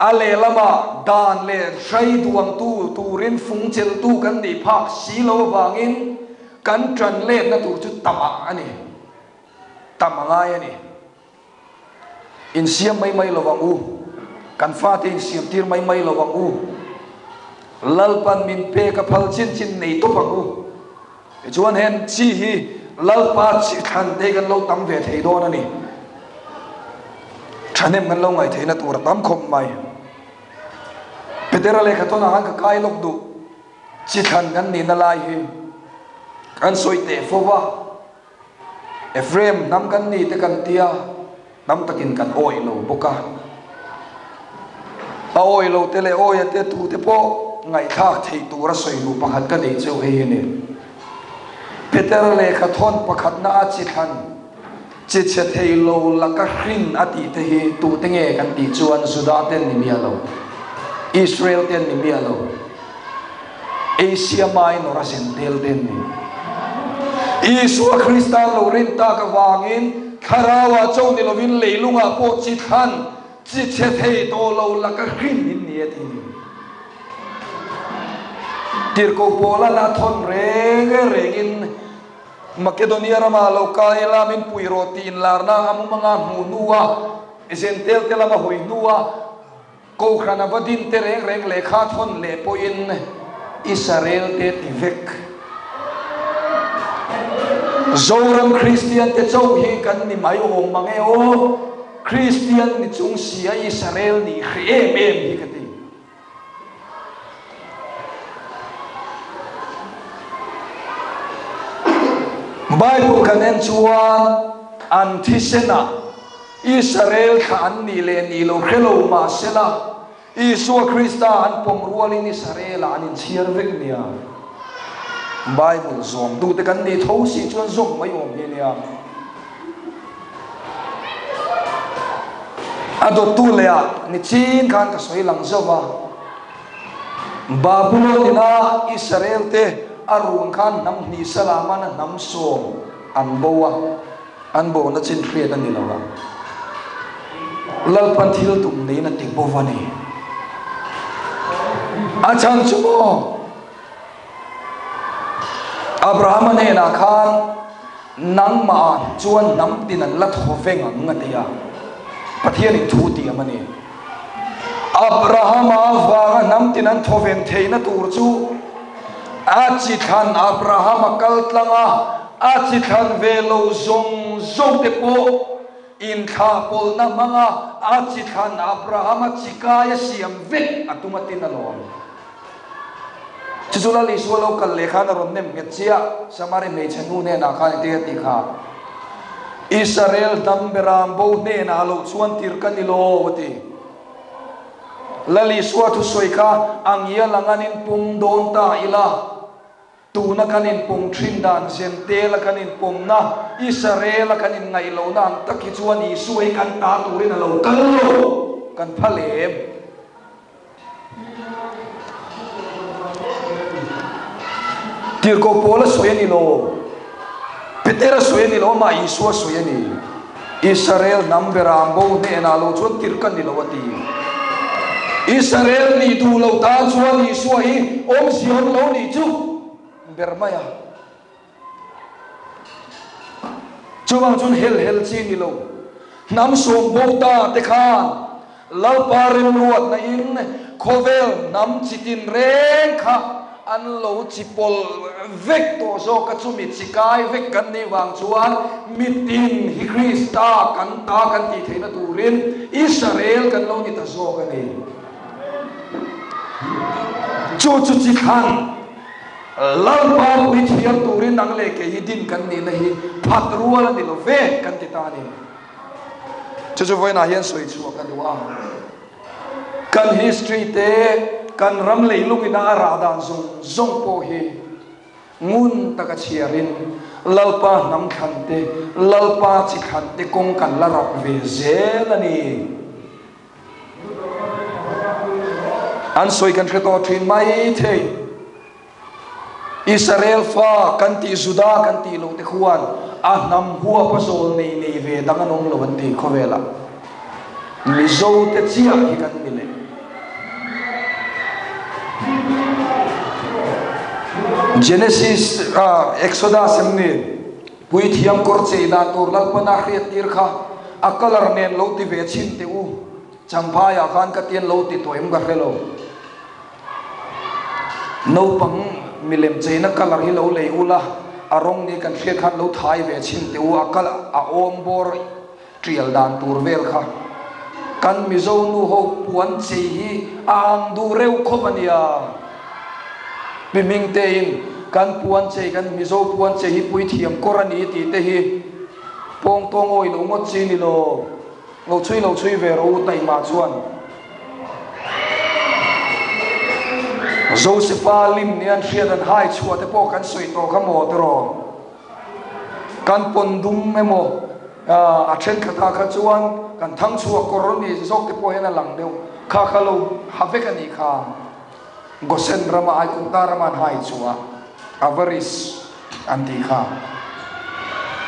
a lehlamah dan leh hrai duangtu turin fung cheltu kan nih phak si lo avangin kan tan letna tur chu tamah a ni, tam a ngai a ni. Insiam mai mai lovang u, kan fate insiam tir mai mai lovang u, Lalpan min pek a phal chin chin nei tawp ang u. Tichuan hen chi hi Lalpa chi thlan te kan lo tam ve thei dawn a ni. Thahnem kan lo ngaih theihna tur a tam khawp mai. Petera lehkha tawnah khan ka kai lawk duh. Chi thlan kan nihna lai hi kan sawi teh fo va. Ephraim hnam kan ni te kan tia, hnam takin kan awih lo bawk a. A awih lo te leh awia te tu te pawh ngaihthlak theih tura sawi duh pakhat ka neih cheu hei hi ni. Peter lehkha thawn pakhatna a chi thlan, chi chhe thei lo laka hrin a tih te hi tute nge kan tih chuan Juda ten ni miah lo, Israel ten ni miah lo. Asia Minor a zen tel te an ni. Isua Krista lo rin tak avangin Thlarauah cho ni lovin leilungah pawh chi thlan, chi chhe thei tawh lo laka hrin in ni a ti ni. Tirhkoh Paula'n a thawn reng rengin Makedonia ramah lo kai ila min pui rawh tih inlarna a mumanga hmuh hnua zen tel te lama hawi hnua. Kohhran a va din te reng reng lehkha thawn leh pawhin Israel te ti vek. Zoram Kristian te chauh hi kan ni mai awm mang e aw, Kristian ni chung si a Israel nih hrih em em hi ka ti. Bible kan en chuan an thisenah Israel thla an nih leh nih lo hre lo mah sela, Isua Krista an pawm rualin Israel-ah an inchhiar vek nia. Bible zawmtute kan nih tho si chuan zawm mai awm hi nia. A dawttu lehah nichin khan ka sawi lang zauh va, Babulon ina Israel-te a run khan hnam hnih salaman a hnam sawm an bo a. An bona chin hriat a ni lo a, Lalpan thil tum niin a ti bawk a ni. A chhan chu maw, Abrahama hnenah khan nangmah chuan hnam tin an la thaw veng ang a ti a, Pathianin thu tiam a ni. Abrahama avanga hnam tin an thaw veng theihna tur chu a chi thlan Abrahama kal tlang a, a chi thlan ve lo zawng zawng te pawh inthlah pawlhna hmanga a chi thlan Abrahama chi kai a siam vek a tum a tin alawm. Chu chu Lal Isua lo kal leh khan a rawn nem nghet chiah, Samari hmeichhe nu hnenah khan engtin a tih kha? Israel hnam beram bo hnenah loh chuan tir ka ni lo, a ti. Lal Isua thusawi kha a ngial ang an inpawm dawn ta ila, tuna kan inpawm thin dan Zentela kan inpawmna, Israela kan inngaih lohna ang tak hi chuan Isua hi kan ta turin a lo kal lo, kan phal em? Tirhkoh Paula sawi a ni lo, Petera sawi a ni lo, amah Isua sawi a ni. Israel hnam beram bo hnenah lo chuan tirh ka ni lo a ti. Israel nih duh lo tan chuan Isua hi awmzia awm lo nih chu ber mai a. Chuvang chuan hel hel chi ni lo. Hnam sawm bo ta te khan Lalpa rimruatna in khawvel hnam chi tin reng kha an lo chi pawlh vek tawh zawk a, chumi chi kai vek kan nih vang chuan mitin hi Krista kan ta kan tih theihna turin Israel kan lo ni ta zawk a ni. Chu chu chi thlan. Lalpa pui thiam turin nang leh kei hi din kan nihna hi phat rual a ni lo ve kan ti ta a ni. Chu chu vawiinah hian sawi chhuah ka duh a. Kan history te, kan ram leilung ina a rah dan zawng zawng pawh hi ngun taka chhiarin Lalpa hnam thlan te, Lalpa chi thlan te kawng kan la rap ve zel a ni. An sawi kan hre tawh thin mai thei. Israel fa kan tih Juda kan tih loh te khuan a hnam huap a zawl nei nei ve dang an awm lo an ti khawvelah. Mizo te chiah hi kan ni leh. Genesis Exodus em ni Puithiam kawr chei dan tur Lalpana hriat tir kha a colour nen lo ti ve chhin teh u, Champhaiah khan ka tian lo ti tawh em ka hre lo. Naupang milem cheina colour hi lo lei ula, a rawng ni kan hriat khan lo thai ve chhin teh u, a colour a awm bawr tial dan tur vel kha. Kan Mizo nu ho puan chei hi a ang duh reuh khawp a nia. Mi hming tein kan puan chei, kan Mizo puan chei hi puithiam kawr a ni tih te hi pawng tawng awi lo ngawt chi ni lo. Lo chhui lo chhui ve rawh u taima chuan. Josefa lim nia an hriat an hai chhuah te pawh kan sawi tawh kha maw tiraw. Kan pawn dum emaw a thenkhatah kha chuan kan thang chhuah kawr ni zawk te pawh hian a lang deuh kha kha lo ha vek a nih kha. Gosen rama Aigupta rama an hai chhuah Avaris an tih kha.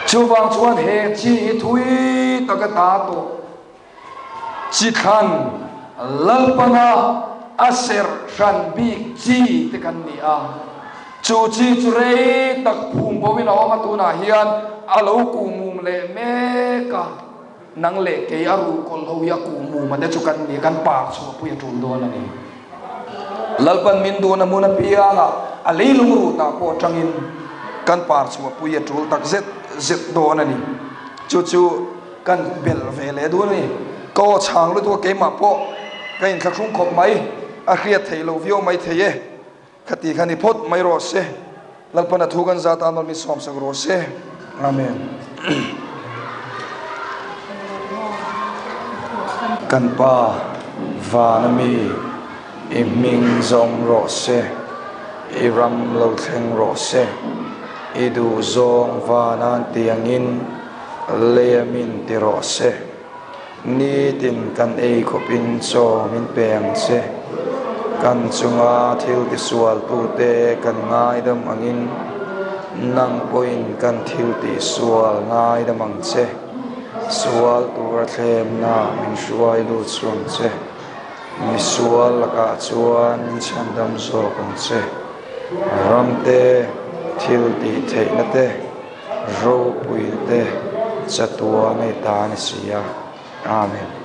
Chuvang chuan he chi hi thui taka ta tawh chi thlan Lalpana a serh hran bik chi te kan ni a. Chu chi chu rei tak phum bo in a awm a tunah hian a lo kuhmum leh mek a. Nang leh kei a ruhkawl ho hi a kuhmuma te chu kan ni, kan par chhuah pui a tul dawn a ni. Lalpan min duhna hmun apiangah a leilung ruhtah pawh atangin kan par chhuah pui a tul tak zet zet dawn a ni. Chu chu kan belh ve leh dawn a ni. Ka aw chhang lutuk a keimah pawh ka inthlahrung khawp mai, a hriat theih loh viau mai thei e. Khati kha ni phawt mai rawh se. Lalpan a thu kan zat a nawlmi sawmsak rawh se. Amen. Kan Pa van a mi, i hming zawng rawh se, i ram lo thleng rawh se, i duh zawng vanan tiangin leia min ti rawh se. Nitin kan ei khawpin chaw min pe ang che. Kan chunga thil tisualtute kan ngaidam angin nang pawhin kan thil tihsual ngaidam ang che. Sual tura thlemna min hruai lut suang che. Misual lakah chuan min chhandam zawk ang che. Ramte thil tih theihna te. Ropuite chatuan ei ta a ni si a. Amen.